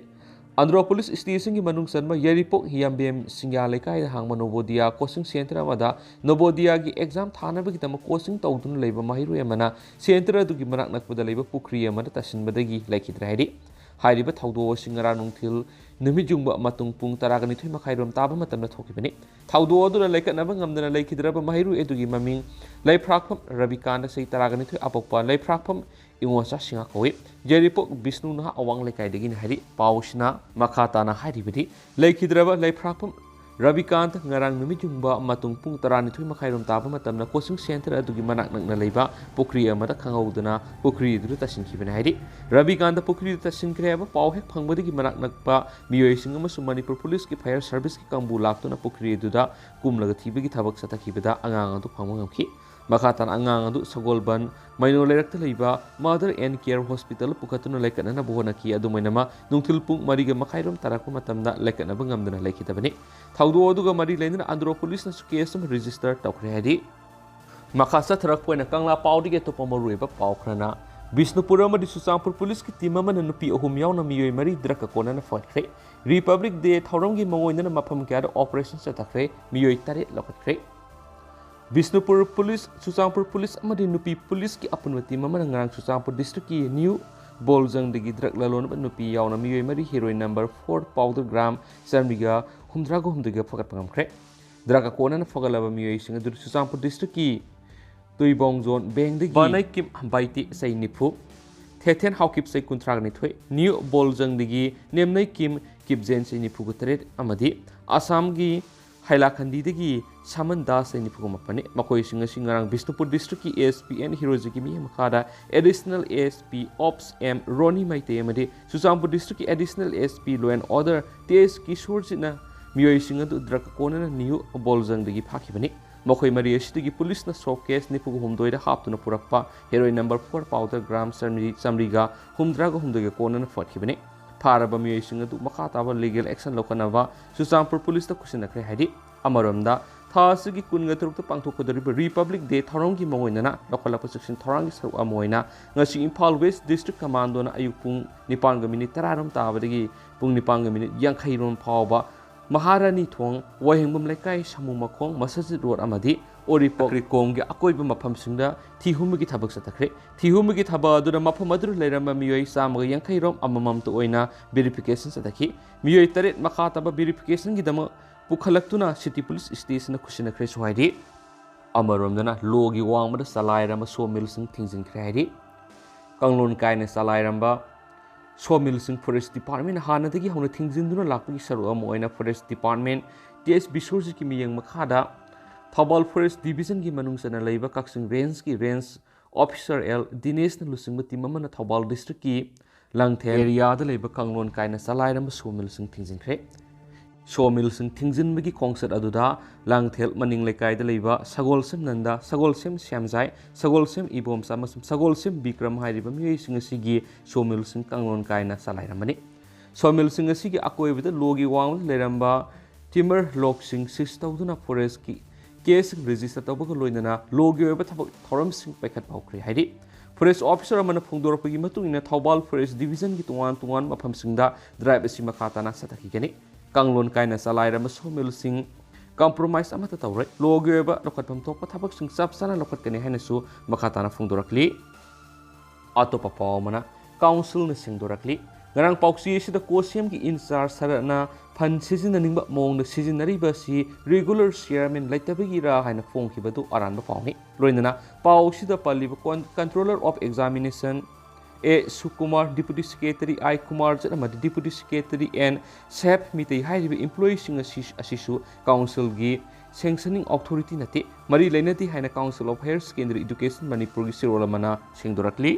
ꯑꯟꯗ꯭ꯔꯣꯄꯣꯂꯤꯁ stationꯒꯤ ꯃꯅꯨꯡ ꯆꯟꯕ ꯌꯥꯏꯔꯤꯄꯣꯛ ꯍꯤꯌꯥꯝꯕꯦꯝ ꯁꯤꯡꯌꯥ ꯂꯩꯀꯥꯏꯗ ꯍꯥꯡꯕ ꯅꯣꯕꯣꯗꯤꯌꯥ coaching centre ꯑꯃꯗ ꯅꯣꯕꯣꯗꯤꯌꯥꯒꯤ exam ꯊꯥꯅꯕꯒꯤꯗꯃꯛ coaching ꯇꯧꯗꯨꯅ ꯂꯩꯕ ꯃꯍꯩꯔꯣꯏ ꯑꯃꯅ centre ꯑꯗꯨꯒꯤ ꯃꯅꯥꯛ ꯅꯛꯄꯗ ꯂꯩꯕ ꯄꯨꯈ꯭ꯔꯤ ꯑꯃꯗ ꯇꯥꯁꯤꯟꯕꯗꯒꯤ ꯂꯩꯈꯤꯗ꯭ꯔꯦ ꯍꯥꯏꯔꯤ꯫ ꯍꯥꯏꯔꯤꯕ ꯊꯧꯗꯣꯛ ꯑꯁꯤ ꯉꯔꯥꯡ ꯅꯨꯡꯊꯤꯜ ꯅꯨꯃꯤꯠ ꯌꯨꯡꯕ ꯃꯇꯨꯡ ꯄꯨꯡ ꯇꯔꯥꯒ ꯅꯤꯊꯣꯏ ꯃꯈꯥꯏꯔꯣꯝ ꯇꯥꯕ ꯃꯇꯝꯗ ꯊꯣꯛꯈꯤꯕꯅꯤ꯫ ꯊꯧꯗꯣꯛ ꯑꯗꯨꯗ ꯂꯩꯀꯠꯅꯕ ꯉꯝꯗꯅ ꯂꯩꯈꯤꯗ꯭ꯔꯕ ꯃꯍꯩꯔꯣꯏ ꯑꯗꯨꯒꯤ ꯃꯃꯤꯡ ꯂꯩꯐ꯭ꯔꯥꯛꯐꯝ ꯔꯕꯤꯀꯥꯟꯇ, ꯆꯍꯤ ꯇꯔꯥꯒ ꯅꯤꯊꯣꯏ, ꯑꯄꯣꯛꯄ ꯂꯩꯐ꯭ꯔꯥꯛꯐꯝ ꯏꯉꯣꯆꯥ ꯁꯤꯡꯍ ꯀꯧꯏ꯫ ꯌꯥꯏꯔꯤꯄꯣꯛ ꯕꯤꯁꯅꯨ ꯅꯍꯥ ꯑꯋꯥꯡ ꯂꯩꯀꯥꯏꯗꯒꯤꯅꯤ ꯍꯥꯏꯔꯤ꯫ ꯄꯥꯎꯁꯤꯅ ꯃꯈꯥ ꯇꯥꯅ ꯍꯥꯏꯔꯤꯕꯗꯤ, ꯂꯩꯈꯤꯗ꯭ꯔꯕ ꯂꯩꯐ꯭ꯔꯥꯛꯐꯝ ꯔꯕꯤꯀꯥꯟꯇ ꯉꯔꯥꯡ ꯅꯨꯃꯤꯠ ꯌꯨꯡꯕ ꯃꯇꯨꯡ ꯄꯨꯡ ꯇꯔꯥꯅꯤꯊꯣꯏ ꯃꯈꯥꯏꯔꯣꯝ ꯇꯥꯕ ꯃꯇꯝꯗ coaching centre ꯑꯗꯨꯒꯤ ꯃꯅꯥꯛ ꯅꯛꯅ ꯂꯩꯕ ꯄꯨꯈ꯭ꯔꯤ ꯑꯃꯗ ꯈꯪꯍꯧꯗꯅ ꯄꯨꯈ꯭ꯔꯤ ꯑꯗꯨꯗ ꯇꯥꯁꯤꯟꯈꯤꯕꯅꯤ ꯍꯥꯏꯔꯤ꯫ ꯔꯕꯤꯀꯥꯟꯇ ꯄꯨꯈ꯭ꯔꯤꯗ ꯇꯥꯁꯤꯟꯈ꯭ꯔꯦ ꯍꯥꯏꯕ ꯄꯥꯎ ꯍꯦꯛ ꯐꯪꯕꯗꯒꯤ ꯃꯅꯥꯛ ꯅꯛꯄ ꯃꯤꯑꯣꯏꯁꯤꯡ ꯑꯃꯁꯨꯡ ꯃꯅꯤꯄꯨꯔ ꯄꯨꯂꯤꯁꯀꯤ fire serviceꯀꯤ ꯀꯥꯡꯕꯨ ꯂꯥꯛꯇꯨꯅ ꯄꯨꯈ꯭ꯔꯤ ꯑꯗꯨꯗ ꯀꯨꯝꯂꯒ ꯊꯤꯕꯒꯤ ꯊꯕꯛ ꯆꯠꯊꯈꯤꯕꯗ ꯑꯉꯥꯡ ꯑꯗꯨ ꯐꯪꯕ ꯉꯝꯈꯤ꯫ ꯃꯈꯥ ꯇꯥꯅ ꯑꯉꯥꯡ ꯑꯗꯨ ꯁꯒꯣꯜꯕꯟ ꯃꯩꯅꯣ ꯂꯩꯔꯛꯇ ꯂꯩꯕ Mother and Care Hospital ꯄꯨꯈꯠꯇꯨꯅ ꯂꯩꯀꯠꯅꯅꯕ ꯍꯣꯠꯅꯈꯤ꯫ ꯑꯗꯨꯝ ꯑꯣꯏꯅꯃꯛ, ꯅꯨꯡꯊꯤꯜ ꯄꯨꯡ ꯃꯔꯤꯒ ꯃꯈꯥꯏꯔꯣꯝ ꯇꯥꯔꯛꯄ ꯃꯇꯝꯗ ꯂꯩꯀꯠꯅꯕ ꯉꯝꯗꯅ ꯂꯩꯈꯤꯗꯕꯅꯤ꯫ ꯊꯧꯗꯣꯛ ꯑꯗꯨꯒ ꯃꯔꯤ ꯂꯩꯅꯅ ꯑꯟꯗ꯭ꯔꯣ ꯄꯨꯂꯤꯁꯅꯁꯨ case ꯑꯃ register ꯇꯧꯈ꯭ꯔꯦ ꯍꯥꯏꯔꯤ꯫ ꯃꯈꯥ ꯆꯠꯊꯔꯛꯄ ꯑꯣꯏꯅ ꯀꯪꯂꯥ ꯄꯥꯎꯗꯒꯤ ꯑꯇꯣꯞꯄ ꯃꯔꯨꯑꯣꯏꯕ ꯄꯥꯎ ꯈꯔꯅ, ꯕꯤꯁꯅꯨꯄꯨꯔ ꯑꯃꯗꯤ ꯆꯨꯔꯆꯥꯟꯄꯨꯔ ꯄꯨꯂꯤꯁꯀꯤ ꯇꯤꯝ ꯑꯃꯅ ꯅꯨꯄꯤ ꯑꯍꯨꯝ ꯌꯥꯎꯅ ꯃꯤꯑꯣꯏ ꯃꯔꯤ ꯗ꯭ꯔꯒꯀ ꯀꯣꯟꯅꯅ ꯐꯒꯠꯈ꯭ꯔꯦ꯫ ꯔꯤꯄꯕ꯭ꯂꯤꯛ ꯗꯦ ꯊꯧꯔꯝꯒꯤ ꯃꯑꯣꯡꯗꯅ ꯃꯐꯝ ꯀꯌꯥꯗ ꯑꯣꯄꯔꯦꯁꯟ ꯆꯠꯊꯈ꯭ꯔꯦ, ꯃꯤꯑꯣꯏ ꯇꯔꯦꯠ ꯂꯧꯈꯠꯈ꯭ꯔꯦ꯫ ꯕꯤꯁꯅꯨꯄꯨꯔ ꯄꯨꯂꯤꯁ, ꯆꯨꯔꯆꯥꯟꯄꯨꯔ ꯄꯨꯂꯤꯁ ꯑꯃꯗꯤ ꯅꯨꯄꯤ ꯄꯨꯂꯤꯁꯀꯤ ꯑꯄꯨꯟꯕ ꯇꯤꯝ ꯑꯃꯅ ꯉꯔꯥꯡ ꯆꯨꯔꯆꯥꯟꯄꯨꯔ ꯗꯤꯁꯇ꯭ꯔꯤꯛꯀꯤ ꯅ꯭ꯌꯨ ꯕꯣꯜꯖꯪꯗꯒꯤ ꯗ꯭ꯔꯒ ꯂꯂꯣꯟꯕ ꯅꯨꯄꯤ ꯌꯥꯎꯅ ꯃꯤꯑꯣꯏ ꯃꯔꯤ heroin number four powder gram ꯆꯥꯃꯔꯤꯒ ꯍꯨꯝꯗ꯭ꯔꯥꯒ ꯍꯨꯝꯗꯣꯏꯒ ꯐꯒꯠꯄ ꯉꯝꯈ꯭ꯔꯦ꯫ ꯗ꯭ꯔꯒ ꯀꯣꯟꯅꯅ ꯐꯒꯠꯂꯕ ꯃꯤꯑꯣꯏꯁꯤꯡ ꯑꯗꯨ ꯆꯨꯔꯆꯥꯟꯄꯨꯔ ꯗꯤꯁꯇ꯭ꯔꯤꯛꯀꯤ ꯇꯨꯏꯕꯣꯡꯖꯣꯟ ꯕꯦꯡꯗꯒꯤ ꯕꯥꯅꯩ ꯀꯤꯝ ꯕꯥꯏꯇꯤ ꯆꯍꯤ ꯅꯤꯐꯨ, ꯊꯦꯊꯦꯟ ꯍꯥꯎꯀꯤꯞ ꯆꯍꯤ ꯀꯨꯟꯊ꯭ꯔꯥꯒ ꯅꯤꯊꯣꯏ, ꯅ꯭ꯌꯨ ꯕꯣꯜꯖꯪꯗꯒꯤ ꯅꯦꯝꯅꯩ ꯀꯤꯝ ꯀꯤꯞꯖꯦꯟ ꯆꯍꯤ ꯅꯤꯐꯨꯒ ꯇꯔꯦꯠ ꯑꯃꯗꯤ ꯑꯁꯥꯝꯒꯤ ꯍꯥꯏꯂꯥꯈꯟꯗꯤꯗꯒꯤ ꯁꯥꯃꯟ ꯗꯥꯁ ꯆꯍꯤ ꯅꯤꯐꯨꯒ ꯃꯥꯄꯟꯅꯤ꯫ ꯃꯈꯣꯏꯁꯤꯡ ꯑꯁꯤ ꯉꯔꯥꯡ ꯕꯤꯁꯅꯨꯄꯨꯔ ꯗꯤꯁꯇ꯭ꯔꯤꯛꯀꯤ ꯑꯦ ꯑꯦꯁ ꯄꯤ ꯑꯦꯟ ꯍꯤꯔꯣꯖꯤꯒꯤ ꯃꯤꯠꯌꯦꯡ ꯃꯈꯥꯗ additional A S P ops M Roni Meitei ꯑꯃꯗꯤ ꯆꯨꯔꯆꯥꯟꯄꯨꯔ ꯗꯤꯁꯇ꯭ꯔꯤꯛꯀꯤ additional A S P law and order T S ꯀꯤꯁꯣꯔꯖꯤꯠꯅ ꯃꯤꯑꯣꯏꯁꯤꯡ ꯑꯗꯨ ꯗ꯭ꯔꯒ ꯀꯣꯟꯅꯅ ꯅ꯭ꯌꯨ ꯕꯣꯜꯖꯪꯗꯒꯤ ꯐꯥꯈꯤꯕꯅꯤ꯫ ꯃꯈꯣꯏ ꯃꯔꯤ ꯑꯁꯤꯗꯒꯤ ꯄꯨꯂꯤꯁꯅ ꯁꯣꯞ ꯀꯦꯁ ꯅꯤꯐꯨꯒ ꯍꯨꯝꯗꯣꯏꯗ ꯍꯥꯞꯇꯨꯅ ꯄꯨꯔꯛꯄ heroine number four powder gram ꯆꯥꯃꯔꯤ, ꯆꯥꯃꯔꯤꯒ ꯍꯨꯝꯗ꯭ꯔꯥꯒ ꯍꯨꯝꯗꯣꯏꯒ ꯀꯣꯟꯅꯅ ꯐꯒꯠꯈꯤꯕꯅꯤ꯫ ꯐꯥꯔꯕ ꯃꯤꯑꯣꯏꯁꯤꯡ ꯑꯗꯨ ꯃꯈꯥ ꯇꯥꯕ ꯂꯤꯒꯦꯜ ꯑꯦꯛꯁꯟ ꯂꯧꯈꯠꯅꯕ ꯆꯨꯔꯆꯥꯟꯄꯨꯔ ꯄꯨꯂꯤꯁꯇ ꯈꯨꯠꯁꯤꯟꯅꯈ꯭ꯔꯦ ꯍꯥꯏꯔꯤ꯫ ꯑꯃꯔꯣꯝꯗ, ꯊꯥ ꯑꯁꯤꯒꯤ ꯀꯨꯟꯒ ꯇꯔꯨꯛꯇ ꯄꯥꯡꯊꯣꯛꯀꯗꯧꯔꯤꯕ ꯔꯤꯄꯕ꯭ꯂꯤꯛ ꯗꯦ ꯊꯧꯔꯝꯒꯤ ꯃꯑꯣꯡ ꯑꯣꯏꯅꯅ ꯂꯧꯈꯠꯂꯛꯄ ꯆꯦꯛꯁꯤꯟ ꯊꯧꯔꯥꯡꯒꯤ ꯁꯔꯨꯛ ꯑꯃ ꯑꯣꯏꯅ ꯉꯁꯤ ꯏꯝꯐꯥꯜ ꯋꯦꯁ ꯗꯤꯁꯇ꯭ꯔꯤꯛ ꯀꯃꯥꯟꯗꯣꯅ ꯑꯌꯨꯛ ꯄꯨꯡ ꯅꯤꯄꯥꯟꯒ ꯃꯤꯅꯤꯠ ꯇꯔꯥꯔꯣꯝ ꯇꯥꯕꯗꯒꯤ ꯄꯨꯡ ꯅꯤꯄꯥꯟꯒ ꯃꯤꯅꯤꯠ ꯌꯥꯡꯈꯩꯔꯣꯝ ꯐꯥꯎꯕ ꯃꯍꯥꯔꯥꯅꯤ ꯊꯣꯡ, ꯋꯥꯍꯦꯡꯕꯝ ꯂꯩꯀꯥꯏ, ꯁꯃꯨ ꯃꯈꯣꯡ, ꯃꯁꯖꯤꯗ ꯔꯣꯗ ꯑꯃꯗꯤ ꯎꯔꯤꯄꯣꯛ ꯀ꯭ꯔꯤꯀꯣꯝꯒꯤ ꯑꯀꯣꯏꯕ ꯃꯐꯝꯁꯤꯡꯗ ꯊꯤ ꯍꯨꯝꯕꯒꯤ ꯊꯕꯛ ꯆꯠꯊꯈ꯭ꯔꯦ꯫ ꯊꯤ ꯍꯨꯝꯕꯒꯤ ꯊꯕꯛ ꯑꯗꯨꯗ ꯃꯐꯝ ꯑꯗꯨꯗ ꯂꯩꯔꯝꯕ ꯃꯤꯑꯣꯏ ꯆꯥꯝꯃꯒ ꯌꯥꯡꯈꯩꯔꯣꯝ ꯑꯃꯃꯝꯇ ꯑꯣꯏꯅ ꯚꯦꯔꯤꯐꯤꯀꯦꯁꯟ ꯆꯠꯊꯈꯤ꯫ ꯃꯤꯑꯣꯏ ꯇꯔꯦꯠ ꯃꯈꯥ ꯇꯥꯕ ꯚꯦꯔꯤꯐꯤꯀꯦꯁꯟꯒꯤꯗꯃꯛ ꯄꯨꯈꯠꯂꯛꯇꯨꯅ ꯁꯤꯇꯤ ꯄꯨꯂꯤꯁ ꯁ꯭ꯇꯦꯁꯟꯗ ꯈꯨꯠꯁꯤꯟꯅꯈ꯭ꯔꯦꯁꯨ ꯍꯥꯏꯔꯤ꯫ ꯑꯃꯔꯣꯝꯗꯅ ꯂꯣꯒꯤ ꯋꯥꯡꯃꯗ ꯆꯂꯥꯏꯔꯝꯕ ꯁꯣ ꯃꯤꯜꯁꯤꯡ ꯊꯤꯡꯖꯤꯟꯈ꯭ꯔꯦ ꯍꯥꯏꯔꯤ꯫ ꯀꯥꯡꯂꯣꯟ ꯀꯥꯏꯅ ꯆꯂꯥꯏꯔꯝꯕ ꯁꯣ ꯃꯤꯜꯁꯤꯡ ꯐꯣꯔꯦꯁ ꯗꯤꯄꯥꯔꯠꯃꯦꯟꯅ ꯍꯥꯟꯅꯗꯒꯤ ꯍꯧꯅ ꯊꯤꯡꯖꯤꯟꯗꯨꯅ ꯂꯥꯛꯄꯒꯤ ꯁꯔꯨꯛ ꯑꯃ ꯑꯣꯏꯅ ꯐꯣꯔꯦꯁ ꯗꯤꯄꯥꯔꯠꯃꯦꯟ ꯇꯤ ꯑꯦꯁ ꯕꯤꯁꯣꯔꯖꯤꯠꯀꯤ ꯃꯤꯠꯌꯦꯡ ꯃꯈꯥꯗ ꯊꯧꯕꯥꯜ ꯐꯣꯔꯦꯁ ꯗꯤꯕꯤꯖꯟꯒꯤ ꯃꯅꯨꯡ ꯆꯟꯅ ꯂꯩꯕ ꯀꯛꯆꯤꯡ ꯔꯦꯟꯖꯀꯤ ꯔꯦꯟꯖ ꯑꯣꯐꯤꯁꯔ ꯑꯦꯜ ꯗꯤꯅꯦꯁꯅ ꯂꯨꯆꯤꯡꯕ ꯇꯤꯝ ꯑꯃꯅ ꯊꯧꯕꯥꯜ ꯗꯤꯁꯇ꯭ꯔꯤꯛꯀꯤ ꯂꯥꯡꯊꯦꯜ ꯑꯦꯔꯤꯌꯥꯗ ꯂꯩꯕ ꯀꯥꯡꯂꯣꯟ ꯀꯥꯏꯅ ꯆꯂꯥꯏꯔꯝꯕ ꯁꯣ ꯃꯤꯜꯁꯤꯡ ꯊꯤꯡꯖꯤꯟꯈ꯭ꯔꯦ꯫ ꯁꯣ ꯃꯤꯜꯁꯤꯡ ꯊꯤꯡꯖꯤꯟꯕꯒꯤ ꯈꯣꯡꯆꯠ ꯑꯗꯨꯗ ꯂꯥꯡꯊꯦꯜ ꯃꯅꯤꯡ ꯂꯩꯀꯥꯏꯗ ꯂꯩꯕ ꯁꯒꯣꯜꯁꯦꯝ ꯅꯟꯗ, ꯁꯒꯣꯜꯁꯦꯝ ꯁ꯭ꯌꯥꯝꯖꯥꯏ, ꯁꯒꯣꯜꯁꯦꯝ ꯏꯕꯣꯝꯆꯥ ꯑꯃꯁꯨꯡ ꯁꯒꯣꯜꯁꯦꯝ ꯕꯤꯀ꯭ꯔꯝ ꯍꯥꯏꯔꯤꯕ ꯃꯤꯑꯣꯏꯁꯤꯡ ꯑꯁꯤꯒꯤ ꯁꯣ ꯃꯤꯜꯁꯤꯡ ꯀꯥꯡꯂꯣꯟ ꯀꯥꯏꯅ ꯆꯂꯥꯏꯔꯝꯕꯅꯤ꯫ ꯁꯣ ꯃꯤꯜꯁꯤꯡ ꯑꯁꯤꯒꯤ ꯑꯀꯣꯏꯕꯗ ꯂꯣꯒꯤ ꯋꯥꯡꯃꯗ ꯂꯩꯔꯝꯕ ꯇꯤꯃꯔ ꯂꯣꯛꯁꯤꯡ ꯁꯤꯖ ꯇꯧꯗꯨꯅ ꯐꯣꯔꯦꯁꯀꯤ ꯀꯦꯁꯁꯤꯡ ꯔꯦꯖꯤꯁꯇꯔ ꯇꯧꯕꯒ ꯂꯣꯏꯅꯅ ꯂꯣꯒꯤ ꯑꯣꯏꯕ ꯊꯕꯛ ꯊꯧꯔꯝꯁꯤꯡ ꯄꯥꯏꯈꯠꯄ ꯍꯧꯈ꯭ꯔꯦ ꯍꯥꯏꯔꯤ꯫ ꯐꯣꯔꯦꯁ ꯑꯣꯐꯤꯁꯔ ꯑꯃꯅ ꯐꯣꯡꯗꯣꯔꯛꯄꯒꯤ ꯃꯇꯨꯡ ꯏꯟꯅ ꯊꯧꯕꯥꯜ ꯐꯣꯔꯦꯁ ꯗꯤꯕꯤꯖꯟꯒꯤ ꯇꯣꯉꯥꯟ ꯇꯣꯉꯥꯟꯕ ꯃꯐꯝꯁꯤꯡꯗ ꯗ꯭ꯔꯥꯏꯚ ꯑꯁꯤ ꯃꯈꯥ ꯇꯥꯅ ꯆꯠꯊꯈꯤꯒꯅꯤ꯫ ꯀꯥꯡꯂꯣꯟ ꯀꯥꯏꯅ ꯆꯂꯥꯏꯔꯕ ꯁꯣꯃꯤꯜꯁꯤꯡ ꯀꯝꯄ꯭ꯔꯣꯃꯥꯏꯁ ꯑꯃꯠꯇ ꯇꯧꯔꯣꯏ꯫ ꯂꯣꯒꯤ ꯑꯣꯏꯕ ꯂꯧꯈꯠꯐꯝ ꯊꯣꯛꯄ ꯊꯕꯛꯁꯤꯡ ꯆꯞ ꯆꯥꯅ ꯂꯧꯈꯠꯀꯅꯤ ꯍꯥꯏꯅꯁꯨ ꯃꯈꯥ ꯇꯥꯅ ꯐꯣꯡꯗꯣꯔꯛꯂꯤ꯫ ꯑꯇꯣꯞꯄ ꯄꯥꯎ ꯑꯃꯅ, ꯀꯥꯎꯟꯁꯤꯜꯅ ꯁꯦꯡꯗꯣꯔꯛꯂꯤ꯫ ꯉꯔꯥꯡ ꯄꯥꯎꯆꯦ ꯑꯁꯤꯗ ꯀꯣꯁꯤꯌꯝꯒꯤ ꯏꯟꯆꯥꯔꯖ ꯁꯔꯠꯅ ꯐꯟ ꯁꯤꯖꯤꯟꯅꯅꯤꯡꯕ ꯃꯑꯣꯡꯗ ꯁꯤꯖꯤꯟꯅꯔꯤꯕ ꯑꯁꯤ ꯔꯤꯒꯨꯂꯔ ꯆꯤꯌꯔꯃꯦꯟ ꯂꯩꯇꯕꯒꯤꯔꯥ ꯍꯥꯏꯅ ꯐꯣꯡꯈꯤꯕꯗꯨ ꯑꯔꯥꯟꯕ ꯄꯥꯎꯅꯤ꯫ ꯂꯣꯏꯅꯅ ꯄꯥꯎ ꯑꯁꯤꯗ ꯄꯜꯂꯤꯕ con-, controller of examination A Sukumar, deputy secretary I Kumar ꯖꯠ ꯑꯃꯗꯤ ꯗꯤꯄꯨꯇꯤ ꯁꯦꯀ꯭ꯔꯦꯇꯔꯤ ꯑꯦꯟ ꯁꯦꯐ ꯃꯤꯇꯩ ꯍꯥꯏꯔꯤꯕ ꯏꯝꯄ꯭ꯂꯣꯌꯤꯁꯤꯡ ꯑꯁꯤ, ꯑꯁꯤꯁꯨ ꯀꯥꯎꯟꯁꯤꯜꯒꯤ ꯁꯦꯡꯁꯅꯤꯡ ꯑꯣꯊꯣꯔꯤꯇꯤ ꯅꯠꯇꯦ, ꯃꯔꯤ ꯂꯩꯅꯗꯦ ꯍꯥꯏꯅ council of higher secondary education ꯃꯅꯤꯄꯨꯔꯒꯤ ꯆꯦꯔꯣꯜ ꯑꯃꯅ ꯁꯦꯡꯗꯣꯔꯛꯂꯤ꯫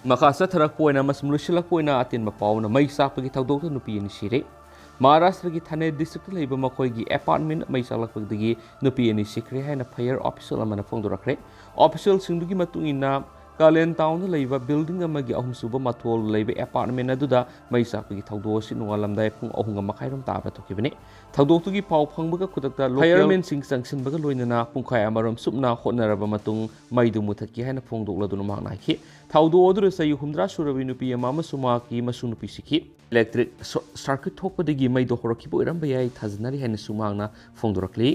ꯃꯈꯥ ꯆꯠꯊꯔꯛꯄ ꯑꯣꯏꯅ ꯑꯃꯁꯨꯡ ꯂꯣꯏꯁꯤꯜꯂꯛꯄ ꯑꯣꯏꯅ ꯑꯇꯦꯟꯕ ꯄꯥꯎꯅ ꯃꯩ ꯆꯥꯛꯄꯒꯤ ꯊꯧꯗꯣꯛꯇ ꯅꯨꯄꯤ ꯑꯅꯤ ꯁꯤꯔꯦ꯫ ꯃꯍꯥꯔꯥꯁꯇ꯭ꯔꯒꯤ ꯊꯥꯅꯦ ꯗꯤꯁꯇ꯭ꯔꯤꯛꯇ ꯂꯩꯕ ꯃꯈꯣꯏꯒꯤ ꯑꯦꯄꯥꯔꯠꯃꯦꯟ ꯃꯩ ꯆꯥꯛꯂꯛꯄꯗꯒꯤ ꯅꯨꯄꯤ ꯑꯅꯤ ꯁꯤꯈ꯭ꯔꯦ ꯍꯥꯏꯅ ꯐꯥꯌꯔ ꯑꯣꯐꯤꯁꯤꯌꯦꯜ ꯑꯃꯅ ꯐꯣꯡꯗꯣꯔꯛꯈ꯭ꯔꯦ꯫ ꯑꯣꯐꯤꯁꯤꯌꯦꯜꯁꯤꯡꯗꯨꯒꯤ ꯃꯇꯨꯡ ꯏꯟꯅ, ꯀꯥꯂꯦꯟ ꯇꯥꯎꯟꯗ ꯂꯩꯕ ꯕꯤꯜꯗꯤꯡ ꯑꯃꯒꯤ ꯑꯍꯨꯝꯁꯨꯕ ꯃꯊꯣꯜ ꯂꯩꯕ ꯑꯦꯄꯥꯔꯠꯃꯦꯟ ꯑꯗꯨꯗ ꯃꯩ ꯆꯥꯛꯄꯒꯤ ꯊꯧꯗꯣꯛ ꯑꯁꯤ ꯅꯣꯡꯉꯥꯜꯂꯝꯗꯥꯏ ꯄꯨꯡ ꯑꯍꯨꯝꯒ ꯃꯈꯥꯏꯔꯣꯝ ꯇꯥꯕ ꯊꯣꯛꯈꯤꯕꯅꯤ꯫ ꯊꯧꯗꯣꯛꯇꯨꯒꯤ ꯄꯥꯎ ꯐꯪꯕꯒ ꯈꯨꯗꯛꯇ ꯂꯣꯀꯦꯜ ꯐꯥꯌꯔꯃꯦꯟꯁꯤꯡ ꯆꯪꯁꯤꯟꯕꯒ ꯂꯣꯏꯅꯅ ꯄꯨꯡꯈꯥꯏ ꯑꯃꯔꯣꯝ ꯆꯨꯞꯅ ꯍꯣꯠꯅꯔꯕ ꯃꯇꯨꯡ ꯃꯩꯗꯨ ꯃꯨꯊꯠꯈꯤ ꯍꯥꯏꯅ ꯐꯣꯡꯗꯣꯛꯂꯗꯨꯅ ꯃꯍꯥꯛꯅ ꯍꯥꯏꯈꯤ꯫ ꯊꯧꯗꯣꯛ ꯑꯗꯨꯗ ꯆꯍꯤ ꯍꯨꯝꯗ꯭ꯔꯥ ꯁꯨꯔꯕꯤ ꯅꯨꯄꯤ ꯑꯃ ꯑꯃꯁꯨꯡ ꯃꯍꯥꯛꯀꯤ ꯃꯁꯨ ꯅꯨꯄꯤ ꯁꯤꯈꯤ꯫ ꯏꯂꯦꯛꯇ꯭ꯔꯤꯛ ꯁꯣ-, ꯁꯥꯔꯀ꯭ꯌꯨꯠ ꯊꯣꯛꯄꯗꯒꯤ ꯃꯩꯗꯣ ꯍꯧꯔꯛꯈꯤꯕ ꯑꯣꯏꯔꯝꯕ ꯌꯥꯏ ꯊꯥꯖꯅꯔꯤ ꯍꯥꯏꯅꯁꯨ ꯃꯍꯥꯛꯅ ꯐꯣꯡꯗꯣꯔꯛꯂꯤ꯫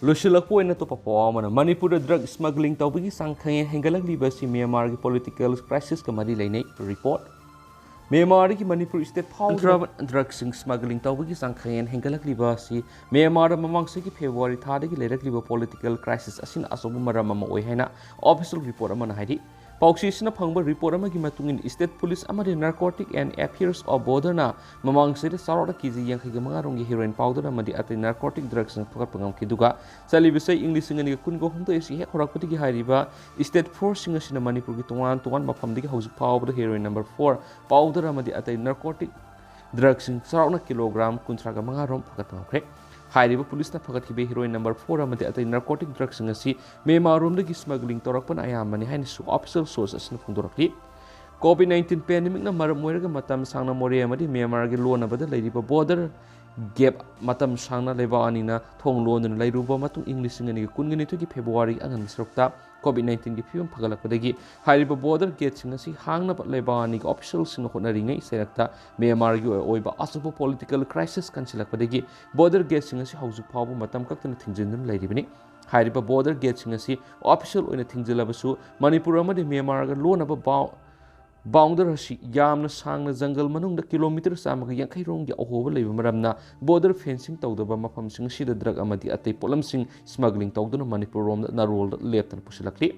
ꯂꯣꯏꯁꯤꯜꯂꯛꯄ ꯑꯣꯏꯅ ꯑꯇꯣꯞꯄ ꯄꯥꯎ ꯑꯃꯅ, ꯃꯅꯤꯄꯨꯔꯗ ꯗ꯭ꯔꯒ ꯁ꯭ꯃꯒ꯭ꯂꯤꯡ ꯇꯧꯕꯒꯤ ꯆꯥꯡ ꯈꯪꯍꯦꯟ ꯍꯦꯟꯒꯠꯂꯛꯂꯤꯕ ꯑꯁꯤ ꯃ꯭ꯌꯥꯟꯃꯥꯔꯒꯤ ꯄꯣꯂꯤꯇꯤꯀꯦꯜ ꯀ꯭ꯔꯥꯏꯁꯤꯁꯀ ꯃꯔꯤ ꯂꯩꯅꯩ꯫ ꯔꯤꯄꯣꯔꯠ꯫ ꯃ꯭ꯌꯥꯟꯃꯥꯔꯗꯒꯤ ꯃꯅꯤꯄꯨꯔ ꯁ꯭ꯇꯦꯠ ꯐꯥꯎꯗ꯭ꯔꯕ ꯗ꯭ꯔꯒꯁꯤꯡ ꯁ꯭ꯃꯒ꯭ꯂꯤꯡ ꯇꯧꯕꯒꯤ ꯆꯥꯡ ꯈꯪꯍꯦꯟ ꯍꯦꯟꯒꯠꯂꯛꯂꯤꯕ ꯑꯁꯤ ꯃ꯭ꯌꯥꯟꯃꯥꯔꯗ ꯃꯃꯥꯡ ꯆꯍꯤꯒꯤ ꯐꯦꯕ꯭ꯔꯨꯋꯥꯔꯤ ꯊꯥꯗꯒꯤ ꯂꯩꯔꯛꯂꯤꯕ ꯄꯣꯂꯤꯇꯤꯀꯦꯜ ꯀ꯭ꯔꯥꯏꯁꯤꯁ ꯑꯁꯤꯅ ꯑꯆꯧꯕ ꯃꯔꯝ ꯑꯃ ꯑꯣꯏ ꯍꯥꯏꯅ ꯑꯣꯐꯤꯁꯤꯌꯦꯜ ꯔꯤꯄꯣꯔꯠ ꯑꯃꯅ ꯍꯥꯏꯔꯤ꯫ ꯄꯥꯎꯆꯦ ꯑꯁꯤꯅ ꯐꯪꯕ ꯔꯤꯄꯣꯔꯠ ꯑꯃꯒꯤ ꯃꯇꯨꯡ ꯏꯟꯅ, ꯁ꯭ꯇꯦꯠ ꯄꯨꯂꯤꯁ ꯑꯃꯗꯤ ꯅꯥꯔꯀꯣꯇꯤꯛ ꯑꯦꯟ ꯑꯦꯐꯤꯌꯔꯁ ꯑꯣꯐ ꯕꯣꯔꯗꯔꯅ ꯃꯃꯥꯡ ꯆꯍꯤꯗ ꯆꯥꯎꯔꯥꯛꯅ ꯀꯦꯖꯤ ꯌꯥꯡꯈꯩꯒ ꯃꯉꯥ ꯔꯣꯝꯒꯤ ꯍꯦꯔꯣꯏꯟ ꯄꯥꯎꯗꯔ ꯑꯃꯗꯤ ꯑꯇꯩ ꯅꯥꯔꯀꯣꯇꯤꯛ ꯗ꯭ꯔꯒꯁꯤꯡ ꯐꯒꯠꯄ ꯉꯝꯈꯤ꯫ ꯑꯗꯨꯒ ꯆꯠꯂꯤꯕ ꯆꯍꯤ ꯏꯪ ꯂꯤꯁꯤꯡ ꯑꯅꯤꯒ ꯀꯨꯟꯒ ꯍꯨꯝꯗꯣꯏ ꯑꯁꯤ ꯍꯦꯛ ꯍꯧꯔꯛꯄꯗꯒꯤ ꯍꯥꯏꯔꯤꯕ ꯁ꯭ꯇꯦꯠ ꯐꯣꯔꯁꯁꯤꯡ ꯑꯁꯤꯅ ꯃꯅꯤꯄꯨꯔꯒꯤ ꯇꯣꯉꯥꯟ ꯇꯣꯉꯥꯟꯕ ꯃꯐꯝꯗꯒꯤ ꯍꯧꯖꯤꯛ ꯐꯥꯎꯕꯗ ꯍꯦꯔꯣꯏꯟ ꯅꯝꯕꯔ ꯐꯣꯔ ꯄꯥꯎꯗꯔ ꯑꯃꯗꯤ ꯑꯇꯩ ꯅꯥꯔꯀꯣꯇꯤꯛ ꯗ꯭ꯔꯒꯁꯤꯡ ꯆꯥꯎꯔꯥꯛꯅ ꯀꯤꯂꯣꯒ꯭ꯔꯥꯝ ꯀꯨꯟꯊ꯭ꯔꯥꯒ ꯃꯉꯥ ꯔꯣꯝ ꯐꯒꯠꯄ ꯉꯝꯈ꯭ꯔꯦ꯫ ꯍꯥꯏꯔꯤꯕ ꯄꯨꯂꯤꯁꯅ ꯐꯒꯠꯈꯤꯕ ꯍꯦꯔꯣꯏꯟ ꯅꯝꯕꯔ ꯐꯣꯔ ꯑꯃꯗꯤ ꯑꯇꯩ ꯅꯥꯔꯀꯣꯇꯤꯛ ꯗ꯭ꯔꯒꯁꯤꯡ ꯑꯁꯤ ꯃ꯭ꯌꯥꯟꯃꯥꯔꯔꯣꯝꯗꯒꯤ ꯁ꯭ꯃꯒ꯭ꯂꯤꯡ ꯇꯧꯔꯛꯄꯅ ꯑꯌꯥꯝꯕꯅꯤ ꯍꯥꯏꯅꯁꯨ ꯑꯣꯐꯤꯁꯤꯌꯦꯜ ꯁꯣꯔꯁ ꯑꯁꯤꯅ ꯐꯣꯡꯗꯣꯔꯛꯂꯤ꯫ ꯀꯣꯚꯤꯗ ꯅꯥꯏꯟꯇꯤꯟ ꯄꯦꯟꯗꯦꯃꯤꯛꯅ ꯃꯔꯝ ꯑꯣꯏꯔꯒ ꯃꯇꯝ ꯁꯥꯡꯅ ꯃꯣꯔꯦ ꯑꯃꯗꯤ ꯃ꯭ꯌꯥꯟꯃꯥꯔꯒꯤ ꯂꯣꯟꯅꯕꯗ ꯂꯩꯔꯤꯕ ꯕꯣꯔꯗꯔ ꯒꯦꯞ ꯃꯇꯝ ꯁꯥꯡꯅ ꯂꯩꯕꯥꯛ ꯑꯅꯤꯅ ꯊꯣꯡ ꯂꯣꯟꯗꯨꯅ ꯂꯩꯔꯨꯕ ꯃꯇꯨꯡ, ꯏꯪ ꯂꯤꯁꯤꯡ ꯑꯅꯤꯒ ꯀꯨꯟꯒ ꯅꯤꯊꯣꯏꯒꯤ ꯐꯦꯕ꯭ꯔꯨꯋꯥꯔꯤꯒꯤ ꯑꯉꯟꯕ ꯁꯔꯨꯛꯇ ꯀꯣꯚꯤꯗ ꯅꯥꯏꯟꯇꯤꯟꯒꯤ ꯐꯤꯕꯝ ꯐꯒꯠꯂꯛꯄꯗꯒꯤ ꯍꯥꯏꯔꯤꯕ ꯕꯣꯔꯗꯔ ꯒꯦꯠꯁꯤꯡ ꯑꯁꯤ ꯍꯥꯡꯅꯕ ꯂꯩꯕꯥꯛ ꯑꯅꯤꯒꯤ ꯑꯣꯐꯤꯁꯤꯌꯦꯜꯁꯤꯡꯅ ꯍꯣꯠꯅꯔꯤꯉꯩ ꯆꯩꯔꯛꯇ ꯃ꯭ꯌꯥꯟꯃꯥꯔꯒꯤ ꯑꯣꯏꯕ ꯑꯆꯧꯕ ꯄꯣꯂꯤꯇꯤꯀꯦꯜ ꯀ꯭ꯔꯥꯏꯁꯤꯁ ꯀꯟꯁꯤꯜꯂꯛꯄꯗꯒꯤ ꯕꯣꯔꯗꯔ ꯒꯦꯠꯁꯤꯡ ꯑꯁꯤ ꯍꯧꯖꯤꯛ ꯐꯥꯎꯕ ꯃꯇꯝ ꯀꯛꯇꯅ ꯊꯤꯡꯖꯤꯟꯗꯨꯅ ꯂꯩꯔꯤꯕꯅꯤ꯫ ꯍꯥꯏꯔꯤꯕ ꯕꯣꯔꯗꯔ ꯒꯦꯠꯁꯤꯡ ꯑꯁꯤ ꯑꯣꯐꯤꯁꯤꯌꯦꯜ ꯑꯣꯏꯅ ꯊꯤꯡꯖꯤꯜꯂꯕꯁꯨ, ꯃꯅꯤꯄꯨꯔ ꯑꯃꯗꯤ ꯃ꯭ꯌꯥꯟꯃꯥꯔꯒ ꯂꯣꯟꯅꯕ ꯕꯥꯎ-, ꯕꯥꯎꯟꯗꯔ ꯑꯁꯤ ꯌꯥꯝꯅ ꯁꯥꯡꯅ ꯖꯪꯒꯜ ꯃꯅꯨꯡꯗ ꯀꯤꯂꯣꯃꯤꯇꯔ ꯆꯥꯝꯃꯒ ꯌꯥꯡꯈꯩ ꯔꯣꯝꯒꯤ ꯑꯍꯣꯕ ꯂꯩꯕ ꯃꯔꯝꯅ, ꯕꯣꯔꯗꯔ ꯐꯦꯟꯁꯤꯡ ꯇꯧꯗꯕ ꯃꯐꯝꯁꯤꯡ ꯑꯁꯤꯗ ꯗ꯭ꯔꯒ ꯑꯃꯗꯤ ꯑꯇꯩ ꯄꯣꯠꯂꯝꯁꯤꯡ ꯁ꯭ꯃꯒ꯭ꯂꯤꯡ ꯇꯧꯗꯨꯅ ꯃꯅꯤꯄꯨꯔ ꯔꯣꯝꯗ ꯅꯥꯔꯣꯜꯗ ꯂꯦꯞꯇꯅ ꯄꯨꯁꯤꯜꯂꯛꯂꯤ꯫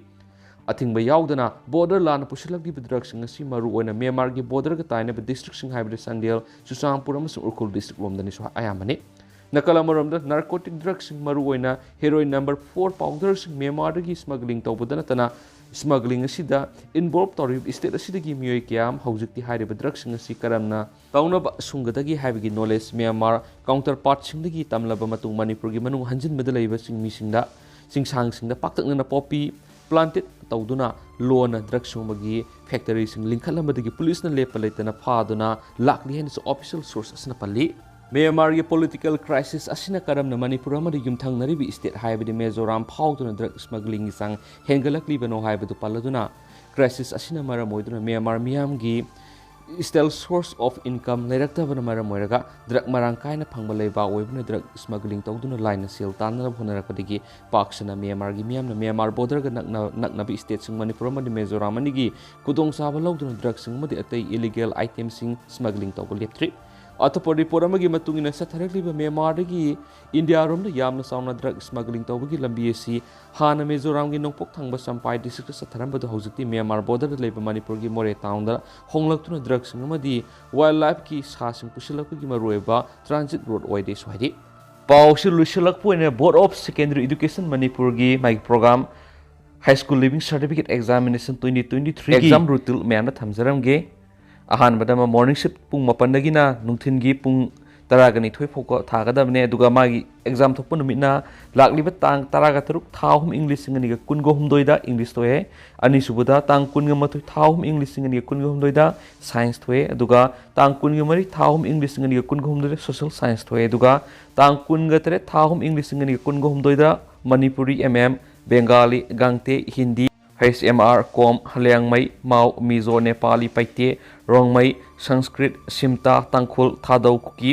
ꯑꯊꯤꯡꯕ ꯌꯥꯎꯗꯅ ꯕꯣꯔꯗꯔ ꯂꯥꯟꯅ ꯄꯨꯁꯤꯜꯂꯛꯂꯤꯕ ꯗ꯭ꯔꯒꯁꯤꯡ ꯑꯁꯤ ꯃꯔꯨꯑꯣꯏꯅ ꯃ꯭ꯌꯥꯟꯃꯥꯔꯒꯤ ꯕꯣꯔꯗꯔꯒ ꯇꯥꯏꯅꯕ ꯗꯤꯁꯇ꯭ꯔꯤꯛꯁꯤꯡ ꯍꯥꯏꯕꯗꯤ ꯆꯥꯟꯗꯦꯜ, ꯆꯨꯔꯆꯥꯟꯄꯨꯔ ꯑꯃꯁꯨꯡ ꯎꯈ꯭ꯔꯨꯜ ꯗꯤꯁꯇ꯭ꯔꯤꯛ ꯂꯣꯝꯗꯅꯤꯁꯨ ꯑꯌꯥꯝꯕꯅꯤ꯫ ꯅꯥꯀꯜ ꯑꯃꯔꯣꯝꯗ ꯅꯥꯔꯀꯣꯇꯤꯛ ꯗ꯭ꯔꯒꯁꯤꯡ, ꯃꯔꯨꯑꯣꯏꯅ ꯍꯦꯔꯣꯏꯟ ꯅꯝꯕꯔ ꯐꯣꯔ ꯄꯥꯎꯗꯔꯁꯤꯡ ꯃ꯭ꯌꯥꯟꯃꯥꯔꯗꯒꯤ ꯁ꯭ꯃꯒ꯭ꯂꯤꯡ ꯇꯧꯕꯗ ꯅꯠꯇꯅ, ꯁ꯭ꯃꯒ꯭ꯂꯤꯡ ꯑꯁꯤꯗ ꯏꯟꯚꯣꯜꯕ ꯇꯧꯔꯤꯕ ꯁ꯭ꯇꯦꯠ ꯑꯁꯤꯗꯒꯤ ꯃꯤꯑꯣꯏ ꯀꯌꯥ ꯑꯃ ꯍꯧꯖꯤꯛꯇꯤ ꯍꯥꯏꯔꯤꯕ ꯗ꯭ꯔꯒꯁꯤꯡ ꯑꯁꯤ ꯀꯔꯝꯅ ꯇꯧꯅꯕ ꯁꯨꯝꯒꯗꯒꯦ ꯍꯥꯏꯕꯒꯤ ꯅꯣꯂꯦꯖ ꯃ꯭ꯌꯥꯟꯃꯥꯔ ꯀꯥꯎꯟꯇꯔ ꯄꯥꯔꯠꯁꯤꯡꯗꯒꯤ ꯇꯝꯂꯕ ꯃꯇꯨꯡ, ꯃꯅꯤꯄꯨꯔꯒꯤ ꯃꯅꯨꯡ ꯍꯟꯖꯤꯟꯕꯗ ꯂꯩꯕ ꯆꯤꯡꯃꯤꯁꯤꯡꯗ, ꯆꯤꯡꯁꯥꯡꯁꯤꯡꯗ ꯄꯥꯛꯇꯛꯅꯅ ꯄꯣꯄꯤ ꯄ꯭ꯂꯥꯟꯇꯦꯠ ꯇꯧꯗꯨꯅ ꯂꯣꯟꯅ ꯗ꯭ꯔꯒ ꯁꯨꯝꯕꯒꯤ ꯐꯦꯛꯇꯔꯤꯁꯤꯡ ꯂꯤꯡꯈꯠꯂꯝꯕꯗꯒꯤ ꯄꯨꯂꯤꯁꯅ ꯂꯦꯞꯄ ꯂꯩꯇꯅ ꯐꯥꯗꯨꯅ ꯂꯥꯛꯂꯤ ꯍꯥꯏꯅꯁꯨ ꯑꯣꯐꯤꯁꯤꯌꯦꯜ ꯁꯣꯔꯁ ꯑꯁꯤꯅ ꯄꯜꯂꯤ꯫ ꯃ꯭ꯌꯥꯟꯃꯥꯔꯒꯤ ꯄꯣꯂꯤꯇꯤꯀꯦꯜ ꯀ꯭ꯔꯥꯏꯁꯤꯁ ꯑꯁꯤꯅ ꯀꯔꯝꯅ ꯃꯅꯤꯄꯨꯔ ꯑꯃꯗꯤ ꯌꯨꯝꯊꯪꯅꯔꯤꯕ ꯁ꯭ꯇꯦꯠ ꯍꯥꯏꯕꯗꯤ ꯃꯤꯖꯣꯔꯥꯝ ꯐꯥꯎꯗꯨꯅ ꯗ꯭ꯔꯒ ꯁ꯭ꯃꯒ꯭ꯂꯤꯡꯒꯤ ꯆꯥꯡ ꯍꯦꯟꯒꯠꯂꯛꯂꯤꯕꯅꯣ ꯍꯥꯏꯕꯗꯨ ꯄꯜꯂꯗꯨꯅ, ꯀ꯭ꯔꯥꯏꯁꯤꯁ ꯑꯁꯤꯅ ꯃꯔꯝ ꯑꯣꯏꯗꯨꯅ ꯃ꯭ꯌꯥꯟꯃꯥꯔ ꯃꯤꯌꯥꯝꯒꯤ ꯁ꯭ꯇꯦꯕꯜ ꯁꯣꯔꯁ ꯑꯣꯐ ꯏꯟꯀꯝ ꯂꯩꯔꯛꯇꯕꯅ ꯃꯔꯝ ꯑꯣꯏꯔꯒ ꯗ꯭ꯔꯒ ꯃꯔꯥꯡ ꯀꯥꯏꯅ ꯐꯪꯕ ꯂꯩꯕꯥꯛ ꯑꯣꯏꯕꯅ ꯗ꯭ꯔꯒ ꯁ꯭ꯃꯒ꯭ꯂꯤꯡ ꯇꯧꯗꯨꯅ ꯂꯥꯏꯅ ꯁꯦꯜ ꯇꯥꯟꯅꯅꯕ ꯍꯣꯠꯅꯔꯛꯄꯗꯒꯤ ꯄꯥꯛ ꯁꯟꯅ ꯃ꯭ꯌꯥꯟꯃꯥꯔꯒꯤ ꯃꯤꯌꯥꯝꯅ ꯃ꯭ꯌꯥꯟꯃꯥꯔ ꯕꯣꯔꯗꯔꯒ ꯅꯛꯅ-, ꯅꯛꯅꯕ ꯁ꯭ꯇꯦꯠꯁꯤꯡ ꯃꯅꯤꯄꯨꯔ ꯑꯃꯗꯤ ꯃꯤꯖꯣꯔꯥꯝ ꯑꯅꯤꯒꯤ ꯈꯨꯗꯣꯡꯆꯥꯕ ꯂꯧꯗꯨꯅ ꯗ꯭ꯔꯒꯁꯤꯡ ꯑꯃꯗꯤ ꯑꯇꯩ ꯏꯂꯤꯒꯦꯜ ꯑꯥꯏꯇꯦꯝꯁꯤꯡ ꯁ꯭ꯃꯒ꯭ꯂꯤꯡ ꯇꯧꯕ ꯂꯦꯞꯇ꯭ꯔꯤ꯫ ꯑꯇꯣꯞꯄ ꯔꯤꯄꯣꯔꯠ ꯑꯃꯒꯤ ꯃꯇꯨꯡ ꯏꯟꯅ, ꯆꯠꯊꯔꯛꯂꯤꯕ ꯃ꯭ꯌꯥꯟꯃꯥꯔꯗꯒꯤ ꯏꯟꯗꯤꯌꯥꯔꯣꯝꯗ ꯌꯥꯝꯅ ꯆꯥꯎꯅ ꯗ꯭ꯔꯒ ꯁ꯭ꯃꯒ꯭ꯂꯤꯡ ꯇꯧꯕꯒꯤ ꯂꯝꯕꯤ ꯑꯁꯤ ꯍꯥꯟꯅ ꯃꯤꯖꯣꯔꯥꯝꯒꯤ ꯅꯣꯡꯄꯣꯛ ꯊꯪꯕ ꯆꯝꯄꯥꯏ ꯗꯤꯁꯇ꯭ꯔꯤꯛꯇ ꯆꯠꯊꯔꯝꯕꯗꯨ ꯍꯧꯖꯤꯛꯇꯤ ꯃ꯭ꯌꯥꯟꯃꯥꯔ ꯕꯣꯔꯗꯔꯗ ꯂꯩꯕ ꯃꯅꯤꯄꯨꯔꯒꯤ ꯃꯣꯔꯦ ꯇꯥꯎꯟꯗ ꯍꯣꯡꯂꯛꯇꯨꯅ ꯗ꯭ꯔꯒꯁꯤꯡ ꯑꯃꯗꯤ ꯋꯥꯏꯜꯗ ꯂꯥꯏꯐꯀꯤ ꯁꯥꯁꯤꯡ ꯄꯨꯁꯤꯜꯂꯛꯄꯒꯤ ꯃꯔꯨꯑꯣꯏꯕ ꯇ꯭ꯔꯥꯟꯖꯤꯠ ꯔꯣꯗ ꯑꯣꯏꯔꯦꯁꯨ ꯍꯥꯏꯔꯤ꯫ ꯄꯥꯎꯁꯤ ꯂꯣꯏꯁꯤꯜꯂꯛꯄ ꯑꯣꯏꯅ Board of Secondary Education ꯃꯅꯤꯄꯨꯔꯒꯤ ꯃꯥꯒꯤ program High School Leaving Certificate Examination twenty twenty-three exam routine ꯃꯌꯥꯝꯗ ꯊꯝꯖꯔꯝꯒꯦ꯫ ꯑꯍꯥꯟꯕꯗ ꯑꯃ morning shift ꯄꯨꯡ ꯃꯥꯄꯟꯗꯒꯤꯅ ꯅꯨꯡꯊꯤꯟꯒꯤ ꯄꯨꯡ ꯇꯔꯥꯒ ꯅꯤꯊꯣꯏ ꯐꯥꯎꯕ ꯊꯥꯒꯗꯕꯅꯦ꯫ ꯑꯗꯨꯒ ꯃꯥꯒꯤ ꯑꯦꯛꯖꯥꯝ ꯊꯣꯛꯄ ꯅꯨꯃꯤꯠꯅ ꯂꯥꯛꯂꯤꯕ ꯇꯥꯡ ꯇꯔꯥꯒ ꯇꯔꯨꯛ ꯊꯥ ꯑꯍꯨꯝ ꯏꯪ ꯂꯤꯁꯤꯡ ꯑꯅꯤꯒ ꯀꯨꯟꯒ ꯍꯨꯝꯗꯣꯏꯗ ꯏꯪꯂꯤꯁ ꯊꯣꯛꯑꯦ꯫ ꯑꯅꯤꯁꯨꯕꯗ ꯇꯥꯡ ꯀꯨꯟꯒ ꯃꯥꯊꯣꯏ ꯊꯥ ꯑꯍꯨꯝ ꯏꯪ ꯂꯤꯁꯤꯡ ꯑꯅꯤꯒ ꯀꯨꯟꯒ ꯍꯨꯝꯗꯣꯏꯗ ꯁꯥꯏꯟꯁ ꯊꯣꯛꯑꯦ꯫ ꯑꯗꯨꯒ ꯇꯥꯡ ꯀꯨꯟꯒ ꯃꯔꯤ ꯊꯥ ꯑꯍꯨꯝ ꯏꯪ ꯂꯤꯁꯤꯡ ꯑꯅꯤꯒ ꯀꯨꯟꯒ ꯍꯨꯝꯗꯣꯏꯗ ꯁꯣꯁꯦꯜ ꯁꯥꯏꯟꯁ ꯊꯣꯛꯑꯦ꯫ ꯑꯗꯨꯒ ꯇꯥꯡ ꯀꯨꯟꯒ ꯇꯔꯦꯠ ꯊꯥ ꯑꯍꯨꯝ ꯏꯪ ꯂꯤꯁꯤꯡ ꯑꯅꯤꯒ ꯀꯨꯟꯒ ꯍꯨꯝꯗꯣꯏꯗ Manipuri, M M, Bengali, Gangte, Hindi, H M R, Kom, ꯍꯂꯤꯌꯥꯡꯃꯩ, ꯃꯥꯎ, ꯃꯤꯖꯣ, ꯅꯦꯄꯥꯂꯤ, ꯄꯩꯇꯦ, ꯔꯣꯡꯃꯩ, ꯁꯪꯁꯀ꯭ꯔꯤꯠ, ꯁꯤꯝꯇꯥ, ꯇꯥꯡꯈꯨꯜ, ꯊꯥꯗꯧ, ꯀꯨꯀꯤ,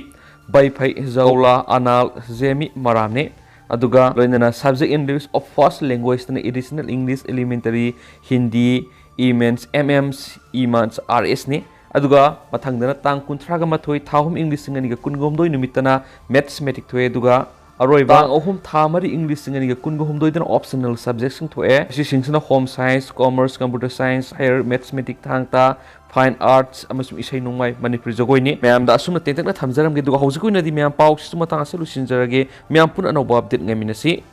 ꯕꯩꯐꯩ, ꯖꯧꯂꯥ, ꯑꯅꯥꯜ, ꯖꯦꯃꯤ, ꯃꯔꯥꯝꯅꯦ꯫ ꯑꯗꯨꯒ ꯂꯣꯏꯅꯅ subject in English of first language ꯇꯅ additional English, elementary, Hindi, E ꯃꯦꯟꯁ, M AIMS, E ꯃꯥꯟꯁ, R ꯑꯦꯁꯅꯤ꯫ ꯑꯗꯨꯒ ꯃꯊꯪꯗꯅ ꯇꯥꯡ ꯀꯨꯟꯊ꯭ꯔꯥꯒ ꯃꯥꯊꯣꯏ ꯊꯥ ꯑꯍꯨꯝ ꯏꯪ ꯂꯤꯁꯤꯡ ꯑꯅꯤꯒ ꯀꯨꯟꯒ ꯍꯨꯝꯗꯣꯏ ꯅꯨꯃꯤꯠꯇꯅ ꯃꯦꯠꯁꯃꯦꯇꯤꯛ ꯊꯣꯛꯑꯦ꯫ ꯑꯗꯨꯒ ꯑꯔꯣꯏꯕ ꯇꯥꯡ ꯑꯍꯨꯝ ꯊꯥ ꯃꯔꯤ ꯏꯪ ꯂꯤꯁꯤꯡ ꯑꯅꯤꯒ ꯀꯨꯟꯒ ꯍꯨꯝꯗꯣꯏꯗꯅ ꯑꯣꯞꯁꯅꯦꯜ ꯁꯕꯖꯦꯛꯁꯤꯡ ꯊꯣꯛꯑꯦ꯫ ꯑꯁꯤꯁꯤꯡꯁꯤꯅ home science, commerce, computer science, higher mathematic, ꯊꯥꯡ ꯇꯥ, ꯐꯥꯏꯟ ꯑꯥꯔꯠꯁ ꯑꯃꯁꯨꯡ ꯏꯁꯩ ꯅꯣꯡꯃꯥꯏ, ꯃꯅꯤꯄꯨꯔꯤ ꯖꯒꯣꯏꯅꯤ꯫ ꯃꯌꯥꯝꯗ ꯑꯁꯨꯝꯅ ꯇꯦꯟꯇꯛꯅ ꯊꯝꯖꯔꯝꯒꯦ꯫ ꯑꯗꯨꯒ ꯍꯧꯖꯤꯛꯀꯤ ꯑꯣꯏꯅꯗꯤ ꯃꯌꯥꯝ ꯄꯥꯎꯁꯤꯁꯨ ꯃꯇꯥꯡ ꯑꯁꯤꯗ ꯂꯣꯏꯁꯤꯟꯖꯔꯒꯦ꯫ ꯃꯌꯥꯝ ꯄꯨꯟꯅ ꯑꯅꯧꯕ ꯑꯞꯗꯦꯠ ꯉꯥꯏꯃꯤꯟꯅꯁꯤ꯫